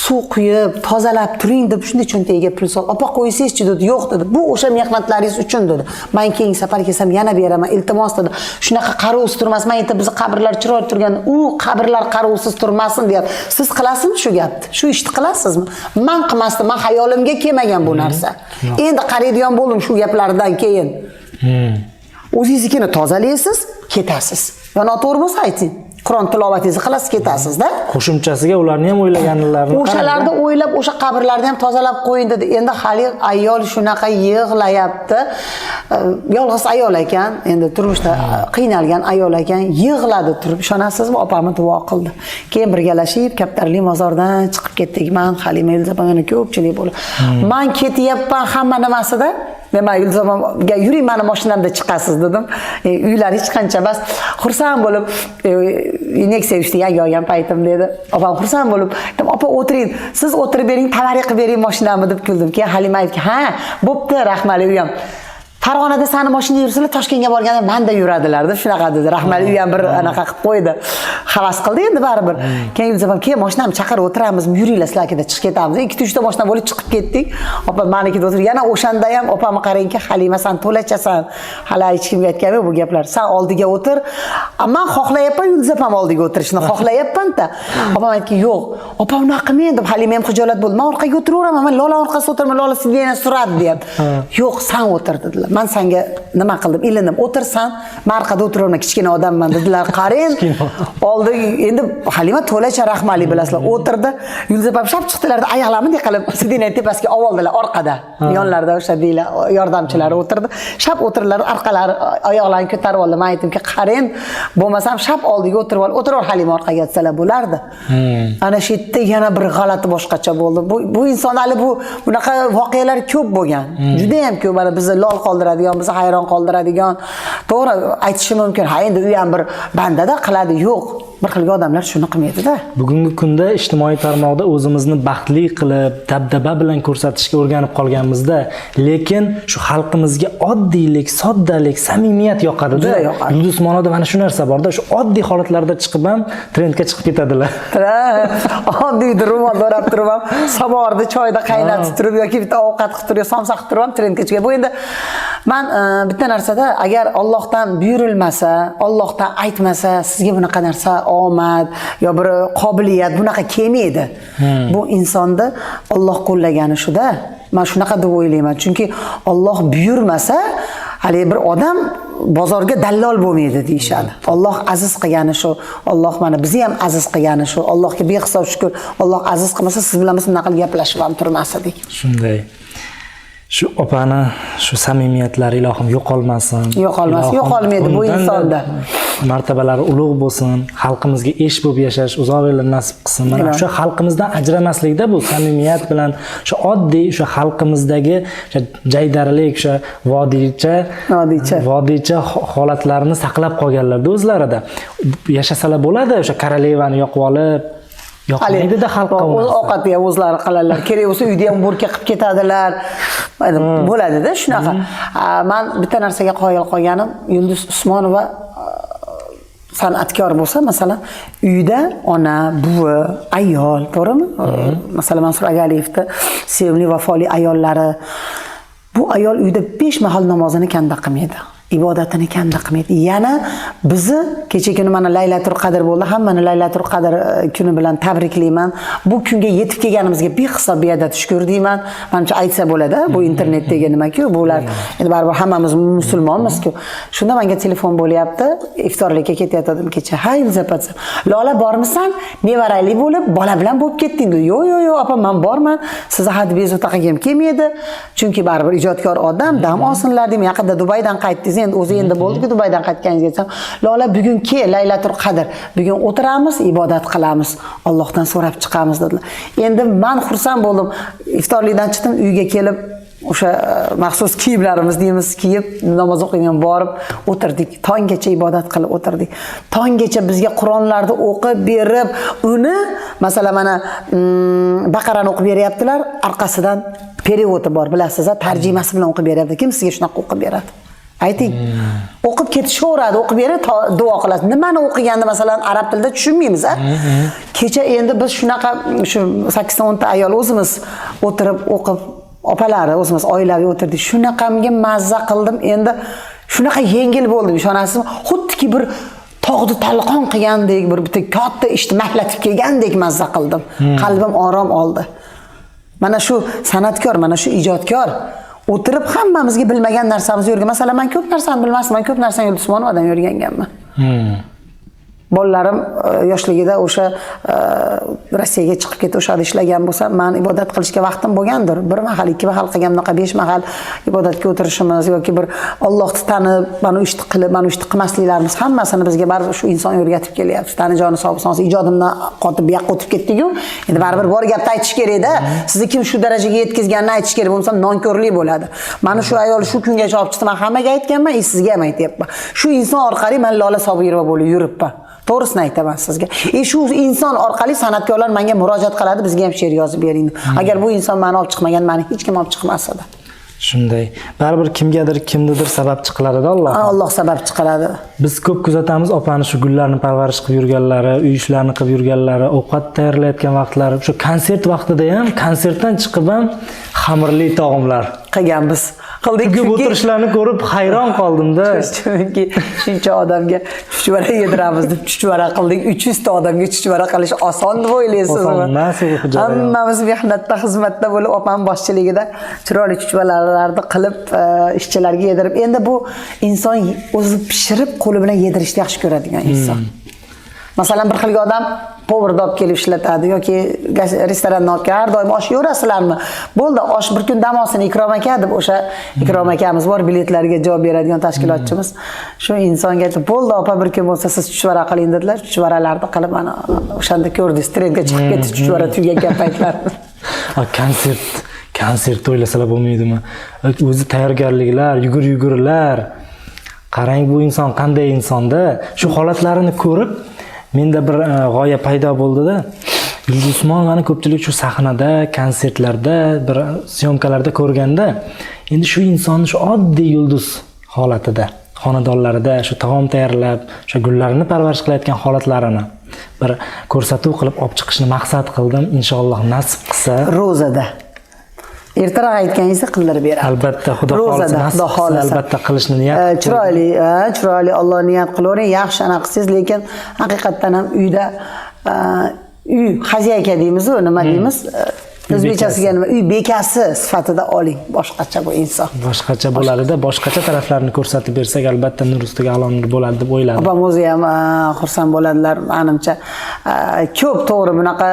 suv quyib, tozalab turing", deb shunday cho'ntagiga pul sol. "Opa, qo'ysangizchi", dedi. "Yo'q", dedi. "Bu o'sha mehnatlaringiz uchun", dedi. "Man keyingi safar kelsam yana beraman, iltimos", dedi. "Shunaqa qarovsiz turmas. Man aytib, bizni qabrlar chiroyli turgan, u qabrlar qarovsiz turmasin", deyapti. Siz qilasizmi shu gapni? Shu ishni qilasizmi? Man qilmasdim, man hayolimga kelmagan bu narsa. Endi qaraydigan bo'ldim shu gaplardan keyin. O'zingiznikini tozalaysiz, ketasiz. Yo noto'g'ri bo'lsa ayting. Qur'on tilovatingizni qilasiz, ketasizda. Qo'shimchasiga ularni ham o'ylaganlarini O'shalarni o'ylab, o'sha qabrlarni ham tozalab qo'ying, dedi. Endi hali ayol shunaqa yig'layapti. Yolg'iz ayol ekan, endi turmushda qiynalgan ayol ekan, yig'ladi turib. Ishonasizmi, opamni duo qildi. Keyin birgalashib Kaptarli mozordan chiqib ketdik. Man, Halima, Yulduz opam, yana ko'pchilik bo'lib. Man ketyapman hamma nimasida. Men Yulduz opamga, "Yuring, mani mashinamda chiqasiz", dedim. Uylar hech qancha emas. Xursand bo'lib, Nexia 3 yangi olgan paytim dedi. Opam xursand bo'lib, dedim, "Opa, o'tiring, siz o'tirib bering, tavariq qilib bering mashinamni", deb kuldim. Keyin Halima aytdi, "Ha, bo'pti, Rahmali u ham. Farg'onada sani mashinada yursalar, Toshkentga borganda manda yuradilar", deb shunaqa dedi. Rahmali u ham bir anaqa qilib qo'ydi. Havas qildi endi baribir. Keyin Yulduz opam, "Keyin mashinamni chaqirib o'tiramiz, yuringlar sizlarnikida chiqib ketamiz." Ikkita uchta mashina bo'lib chiqib ketdik. Opa manikida o'tirib, yana o'shanda ham opamni qarangki, "Halima, san to'lachasan." Hali hech kimga aytganim yo'q bu gaplar. "San oldiga o'tir." Man xohlayapman Yulduz opam oldiga o'tirishni, xohlayapman-da. Opam aytdi, "Yo'q, opa, unaqa qilmang", deb Halima ham xijolat bo'ldi. "Man orqaga o'tiraveraman, man Lola orqasida o'tiraman, Lola сиденье suradi", deyapti. "Yo'q, san o'tir", dedilar. Dedilar, man senga nima qildim, ilindim, o'tirsan, man orqada o'tiraverman, kichkina odamman dedilar. Qarang, oldi endi Halima to'lacha rahmali bilasizlar, o'tirdi. Yulduz opam shap chiqdilar, oyoqlarini bunday qilib sidinani tepasiga olib oldilar orqada. Yonlarida o'sha deylar yordamchilari o'tirdi. Shap o'tirdilar, orqalari oyoqlarini ko'tarib oldi. Men aytdimki, qarang, bo'lmasam shap oldiga o'tirib ol, o'tiraver Halima orqaga desalar bo'lardi. Ana shu yerda yana bir g'alati boshqacha bo'ldi. Bu inson hali bunaqa voqealar ko'p bo'lgan. Juda ham ko'p, mana bizni lol qoldiradigan, bizni hayron qoldiradigan. To'g'ri aytishi mumkin. Ha, endi u ham bir bandada qiladi. Yo'q. Bir xilgi odamlar shuni qilmaydi-da. Bugungi kunda ijtimoiy tarmoqda o'zimizni baxtli qilib, dabdaba bilan ko'rsatishga o'rganib qolganmizda, lekin shu xalqimizga oddiylik, soddalik, samimiyat yoqadi-da. Juda yoqadi. Yulduz Usmonovada mana shu narsa borda, shu oddiy holatlarda chiqib ham trendga chiqib ketadilar. Oddiy ro'mol o'rab turib ham, samovarni choyda qaynatib turib yoki bitta ovqat qilib turib, somsa qilib turib ham trendga chiqadi. Bu endi man bitta narsada, agar Allohdan buyurilmasa, Allohdan aytmasa, sizga bunaqa narsa omad yo bir qobiliyat bunaqa kelmaydi. Bu insonni Alloh qo'llagani shuda. Men shunaqa deb o'ylayman. Chunki Alloh buyurmasa, hali bir odam bozorga dallol bo'lmaydi deyishadi. Alloh aziz qilgani shu. Alloh mana bizni ham aziz qilgani shu. Allohga behisob shukr. Alloh aziz qilmasa, siz bilan biz bunaqa qilib gaplashib ham turmas edik. Shunday. Shu opani shu samimiyatlari ilohim yo'qolmasin. Yo'qolmasin, Ilohim yo'qolmaydi bu undan-da insonda. Martabalari ulug' bo'lsin, xalqimizga esh bo'lib yashash uzoq yillar nasib qilsin. Mana Ilohim. o'sha xalqimizdan ajramaslikda bu samimiyat bilan o'sha oddiy o'sha xalqimizdagi o'sha jaydarilik, o'sha vodiycha Vodiycha. vodiycha holatlarini saqlab qolganlarda o'zlarida. Yashasalar bo'ladi, o'sha korolevani yoqib olib, yoqmaydida xalqqa u O'z narsa. ovqatni ham o'zlari qiladilar. Kerak bo'lsa uyda ham burka qilib ketadilar. Endi bo'ladi-da shunaqa. Man bitta narsaga qoyil qolganim, Yulduz Usmonova san'atkor bo'lsa, masalan, uyda ona, buvi, ayol, to'g'rimi? Masalan, Mansur Agaliyevni sevimli, vafoli ayollari. Bu ayol uyda 5 mahal namozini kanda qilmaydi. Ibodatini kanda qilmaydi. Yana bizni kecha kuni mana Laylatul Qadr bo'ldi. Hammani Laylatul Qadr kuni bilan tabriklayman. Bu kunga yetib kelganimizga behisob beadad shukr deyman. Manimcha aytsa bo'ladi, bu internetdagi nima-ku, bular endi baribir hammamiz musulmonmiz-ku. Shunda menga telefon bo'lyapti. Iftorlikka ketayotgandim kecha. Ha, Yulduz opa desam, Lola bormisan? Nevarali bo'lib, bola bilan bo'lib ketding dedi. Yo'q, yo'q, yo'q, opa, men borman. Sizni had bezovta qilgim kelmaydi. Chunki baribir ijodkor odam, dam olsinlar deyman. Yaqinda Dubaydan qaytdingiz, endi o'zi endi bo'ldi-ku Dubaydan qaytganingizga desam, Lola bugun kel, Laylatul Qadr. Bugun o'tiramiz, ibodat qilamiz. Allohdan so'rab chiqamiz dedilar. Endi men xursand bo'ldim. Iftorlikdan chiqdim, uyga kelib o'sha maxsus kiyimlarimiz deymiz, kiyib namoz o'qiyman borib o'tirdik. Tonggacha ibodat qilib o'tirdik. Tonggacha bizga Qur'onlarni o'qib berib, uni masalan mana Baqarani o'qib beryaptilar, orqasidan перевод i bor, bilasiz, tarjimasi bilan o'qib beryapti. Kim sizga shunaqa o'qib beradi? Ayting. O'qib ketishaveradi, o'qib berib duo qilasiz. Nimani o'qiganda masalan arab tilida tushunmaymiz, a? Kecha endi biz shunaqa shu 8 ta 10 ta ayol o'zimiz o'tirib o'qib, opalari o'zimiz oilaviy o'tirdik. Shunaqamga mazza qildim. Endi shunaqa yengil bo'ldim, ishonasizmi? Xuddiki bir tog'ni talqon qilgandek, bir bitta katta ishni mahlatib kelgandek mazza qildim. Qalbim orom oldi. Mana shu san'atkor, mana shu ijodkor o'tirib hammamizga bilmagan narsamizni o'rgan. Masalan, men ko'p narsani bilmasdim, men ko'p narsani Yulduz Usmonovadan o'rganganman. Bolalarim yoshligida o'sha Rossiyaga chiqib ketib o'sha yerda ishlagan bo'lsam, man ibodat qilishga vaqtim bo'lgandir. Bir mahal, ikki mahal qilgan, bunaqa 5 mahal ibodatga o'tirishimiz yoki bir Allohni tanib, mana u ishni qilib, mana u ishni qilmasliklarimiz hammasini bizga baribir shu inson o'rgatib kelyapti. Tani joni sog' bo'lsin, ijodimdan qotib bu yoqqa o'tib ketdik-ku. Endi baribir bor gapni aytish kerak-da. Sizni kim shu darajaga yetkazganini aytish kerak, bo'lmasam nonko'rlik bo'ladi. Mana shu ayol shu kungacha olib chiqdi, men hammaga aytganman, sizga ham aytyapman. Shu inson orqali men Lola Sobirova bo'lib yuribman. To'g'risini aytaman sizga. Shu inson orqali san'atkorlar menga murojaat qiladi, bizga ham she'r yozib bering deb. Agar bu inson meni olib chiqmagan, meni hech kim olib chiqmas edi. Shunday. Baribir kimgadir, kimnidir sababchi qiladida Alloh. Alloh sababchi qiladi. Biz ko'p kuzatamiz opani shu gullarni parvarish qilib yurganlari, uy ishlarini qilib yurganlari, ovqat tayyorlayotgan vaqtlari, shu konsert vaqtida ham, konsertdan chiqib ham xamirli taomlar qilganmiz. Qildik Chunki o'tirishlarni ko'rib hayron qoldimda. Chunki shuncha odamga chuchvara yediramiz deb chuchvara qildik. 300 ta odamga chuchvara qilish oson deb o'ylaysizmi? Oson emas u jarayon. Hammamiz mehnatda, xizmatda bo'lib, opam boshchiligida chiroyli chuchvaralarni qilib, ishchilarga yedirib. Endi bu inson o'zi pishirib, qo'li bilan yedirishni yaxshi ko'radigan inson. Masalan, bir xilgi odam povarni olib kelib ishlatadi yoki restorandan olib kelib, har doim osh yeverasizlarmi? Bo'ldi, osh bir kun dam olsin Ikrom aka deb, o'sha Ikrom akamiz bor, biletlarga javob beradigan tashkilotchimiz. Shu insonga aytib, bo'ldi opa, bir kun bo'lsa siz chuchvara qiling dedilar. Chuchvaralarni qilib, mana o'shanda ko'rdingiz, trendga chiqib ketdi chuchvara tugagan paytlar. Konsert o'ylasalar bo'lmaydimi? O'zi tayyorgarliklar, yugur-yugurlar. Qarang, bu inson qanday insonda. Shu holatlarini ko'rib menda bir g'oya paydo bo'ldida. Yulduz Usmonovani ko'pchilik shu sahnada, konsertlarda, bir syomkalarda ko'rganda, endi shu insonni shu oddiy yulduz holatida, xonadonlarida shu taom tayyorlab, shu gullarni parvarish qilayotgan holatlarini bir ko'rsatuv qilib olib chiqishni maqsad qildim. Inshaalloh nasib qilsa. Ro'zada. Ertaroq aytganingizda qildirib beradi. Albatta, Xudo xohlasa, nasib qilsa, albatta qilishni niyat qildim. Chiroyli, chiroyli, Alloh niyat qilavering, yaxshi anaqa qilsangiz, lekin haqiqatdan ham uyda uy xozяйка deymiz-ku, nima deymiz? O'zbekchasiga nima? Uy bekasi sifatida oling, boshqacha bu inson. Boshqacha bo'ladida, boshqacha taraflarini ko'rsatib bersak, albatta nur ustiga a'lo nur bo'ladi deb o'yladim. Opam o'zi ham xursand bo'ladilar, menimcha. Ko'p to'g'ri bunaqa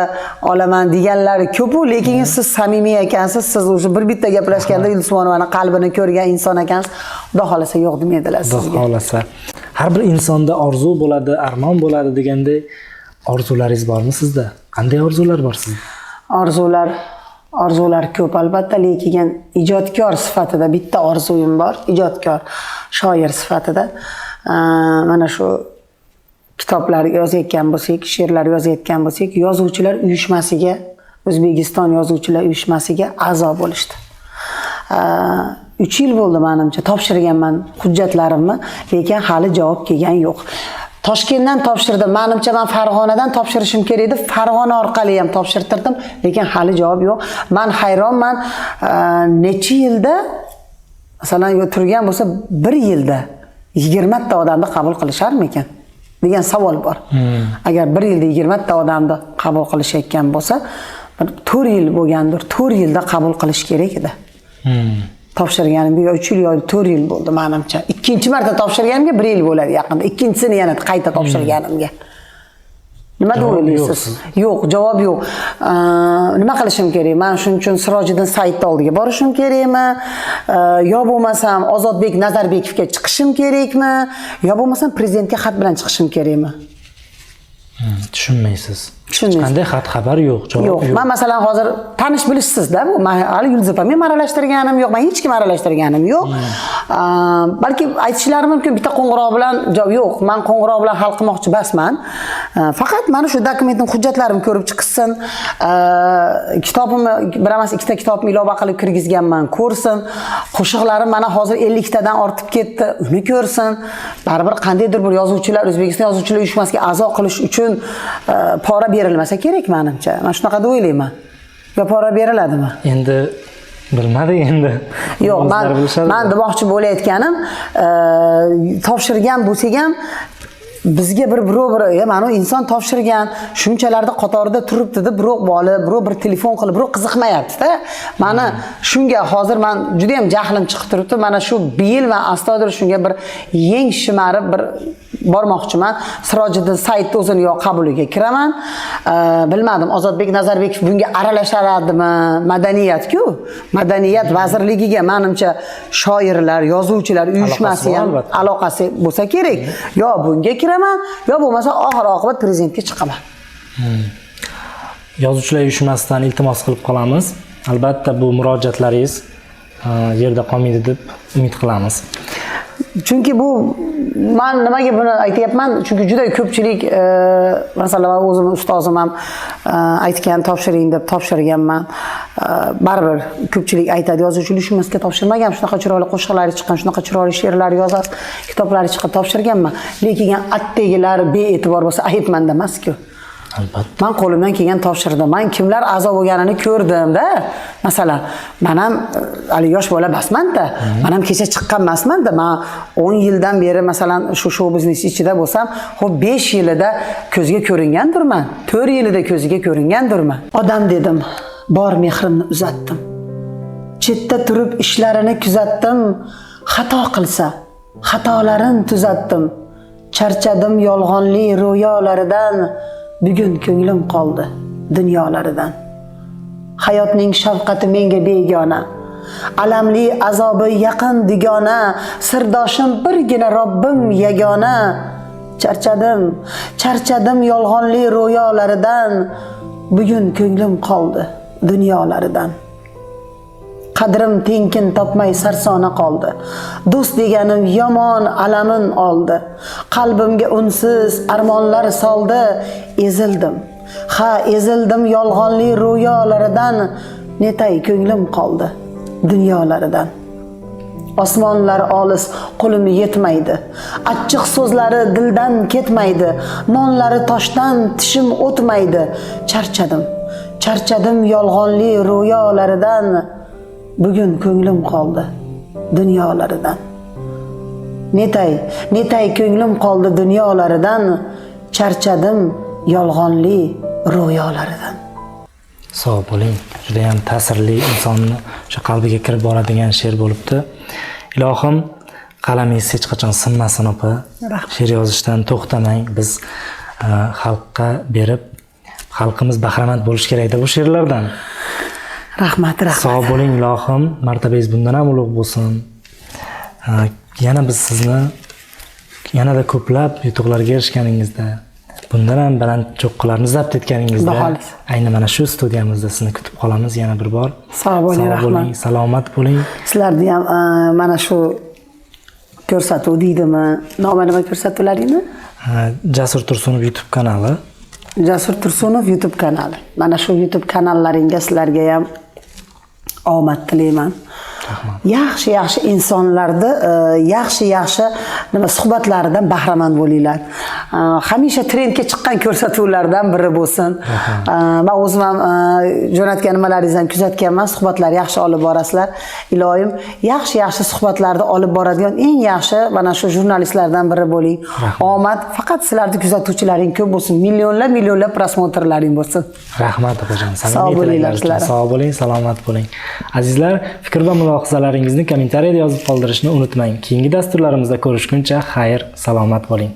olaman deganlari ko'p-u, lekin siz samimiy ekansiz, siz o'sha bir bitta gaplashganda Yulduz Usmonovani qalbini ko'rgan inson ekansiz. Xudo xohlasa yo'q demaydilar Xudo sizga. xohlasa. Har bir insonda orzu bo'ladi, armon bo'ladi deganday, orzularingiz bormi sizda? Qanday orzular bor sizda? Orzular ko'p albatta, lekin ijodkor sifatida bitta orzuyim bor, ijodkor shoir sifatida. Mana shu kitoblar yozayotgan bo'lsak, she'rlar yozayotgan bo'lsak, yozuvchilar uyushmasiga, O'zbekiston yozuvchilar uyushmasiga a'zo bo'lishdi. 3 yil bo'ldi menimcha, topshirganman hujjatlarimni, lekin hali javob kelgan yo'q. Toshkentdan topshirdim. Menimcha men Farg'onadan topshirishim kerak edi. Farg'ona orqali ham topshirtirdim, lekin hali javob yo'q. Men hayronman, necha yilda, masalan, yo turgan bo'lsa 1 yilda 20 ta odamni qabul qilisharmikan degan savol bor. Agar 1 yilda 20 ta odamni qabul qilishayotgan bo'lsa, bir 4 yil bo'lgandir, 4 yilda qabul qilish kerak edi. Topshirganimga yo 3 yil yo 4 yil bo'ldi menimcha. Ikkinchi marta topshirganimga 1 yil bo'ladi yaqinda. Ikkinchisini yana qayta topshirganimga. Nima deb Javob o'ylaysiz? yo'q. Yo'q, javob yo'q. Nima qilishim kerak? Men shuning uchun Sirojiddin Saidni oldiga borishim kerakmi? Yo bo'lmasam Ozodbek Nazarbekovga chiqishim kerakmi? Yo bo'lmasam prezidentga xat bilan chiqishim kerakmi? Tushunmaysiz. Tushunmaysiz. Qanday xat xabar yo'q, javob Yo'q. yo'q. Men masalan hozir tanish bilishsizda, bu men hali Yulduz opam ham aralashtirganim yo'q, men hech kim aralashtirganim yo'q. Balki aytishlari mumkin, bitta qo'ng'iroq bilan javob yo'q. Men qo'ng'iroq bilan hal qilmoqchi emasman. Faqat mana shu dokumentim, hujjatlarim ko'rib chiqsin. Kitobimni bir emas, ikkita kitobimni ilova qilib kirgizganman, ko'rsin. Qo'shiqlarim mana hozir 50 tadan ortib ketdi, uni ko'rsin. Baribir qandaydir bir yozuvchilar, O'zbekiston yozuvchilar uyushmasiga a'zo qilish uchun pora berilmasa kerak menimcha. Men shunaqa deb o'ylayman. Yo pora beriladimi? Endi bilmadik endi. Yo'q, O'zlari bilishadi. men demoqchi bo'layotganim, topshirgan bo'lsak ham bizga bir birov bir, mana u inson topshirgan, shunchalarda qatorida turibdi deb birov bolib, birov bir telefon qilib, birov qiziqmayapti-da. Mana shunga hozir men juda ham jahlim chiqib turibdi. Mana shu yil men astoydil shunga bir yeng shimarib bir bormoqchiman. Sirojiddin Saidni o'zini yo qabuliga kiraman. Bilmadim, Ozodbek Nazarbekov bunga aralasharadimi? Madaniyat-ku. Madaniyat vazirligiga menimcha shoirlar, yozuvchilar uyushmasi bor ham albatta. aloqasi bo'lsa kerak. Yo bunga kiraman, yo bo'lmasa oxir oqibat prezidentga chiqaman. Yozuvchilar uyushmasidan iltimos qilib qolamiz. Albatta bu murojaatlaringiz yerda qolmaydi deb umid qilamiz. Chunki bu men nimaga buni aytyapman? Chunki juda ko'pchilik, masalan, men o'zim ustozim ham aytgan, topshiring deb topshirganman. Baribir ko'pchilik aytadi, yozuvchilar uyushmasiga topshirmagan, shunaqa chiroyli qo'shiqlari chiqqan, shunaqa chiroyli she'rlar yozasiz, kitoblari chiqqan, topshirganman. Lekin attegilar bee'tibor bo'lsa, ayb menda emas-ku. Albatta. Man qo'limdan kelgan topshirdim. Man kimlar a'zo bo'lganini ko'rdim-da. Masalan, men ham hali yosh bola emasman-da. Men ham kecha chiqqan emasman-da. Men 10 yildan beri masalan shu shou biznes ichida bo'lsam, xo'p 5 yilida ko'zga ko'ringandirman. 4 yilida ko'ziga ko'ringandirman. Odam dedim, bor mehrimni uzatdim. Chetda turib ishlarini kuzatdim. Xato qilsa, xatolarin tuzatdim. Charchadim yolg'onli ro'yolaridan. Bugun ko'nglim qoldi dunyolaridan. Hayotning shafqati menga begona. Alamli azobi yaqin digona, sirdoshim birgina Robbim yagona. Charchadim, charchadim yolg'onli ro'yolaridan. Bugun ko'nglim qoldi dunyolaridan. Qadrim tenkin topmay sarsona qoldi. Do'st deganim yomon alamin oldi. Qalbimga unsiz armonlar soldi. Ezildim. Ha, ezildim yolg'onli ro'yolaridan. Netay ko'nglim qoldi dunyolaridan. Osmonlar olis, qo'lim yetmaydi. Achchiq so'zlari dildan ketmaydi. Nonlari toshdan, tishim o'tmaydi. Charchadim. Charchadim yolg'onli ro'yolaridan. Bugun ko'nglim qoldi dunyolaridan. Netay, netay ko'nglim qoldi dunyolaridan. Charchadim yolg'onli ro'yolaridan. Sog' bo'ling. Juda ham ta'sirli, insonni o'sha qalbiga kirib boradigan she'r bo'libdi. Ilohim qalamingiz hech qachon sinmasin opa. Rahmat. She'r yozishdan to'xtamang. Biz xalqqa berib, xalqimiz bahramand bo'lishi kerakda bu she'rlardan. Rahmat, rahmat. Sog' bo'ling ilohim, martabangiz bundan ham ulug' bo'lsin. Yana biz sizni yanada ko'plab yutuqlarga erishganingizda, bundan ham baland cho'qqilarni zabt etganingizda Xudo xohlasa. Ayni mana shu studiyamizda sizni kutib qolamiz yana bir bor. Sog' bo'ling, Sog' bo'ling, rahmat. Salomat bo'ling. Sizlarni ham mana shu ko'rsatuv deydimi? Nomi nima ko'rsatuvlaringni? Jasur Tursunov YouTube kanali. Jasur Tursunov YouTube kanali. Mana shu YouTube kanallaringga sizlarga ham omad tilayman. Yaxshi yaxshi insonlarni yaxshi yaxshi nima suhbatlaridan bahramand bo'linglar. Hamisha trendga chiqqan ko'rsatuvlardan biri bo'lsin. Men o'zim ham jo'natgan nimalaringizni ham kuzatganman, suhbatlar yaxshi olib borasizlar. Iloyim yaxshi yaxshi suhbatlarni olib boradigan eng yaxshi mana shu jurnalistlardan biri bo'ling. Omad faqat sizlarni kuzatuvchilaring ko'p bo'lsin, millionlab millionlab просмотр laring bo'lsin. Rahmat opajon. Sog' Samimiy bo'linglar tilaklar uchun. sizlar. Sog' bo'ling, salomat bo'ling. Azizlar, fikr va mulohazalaringizni kommentariyada yozib qoldirishni unutmang. Keyingi dasturlarimizda ko'rishguncha xayr, salomat bo'ling.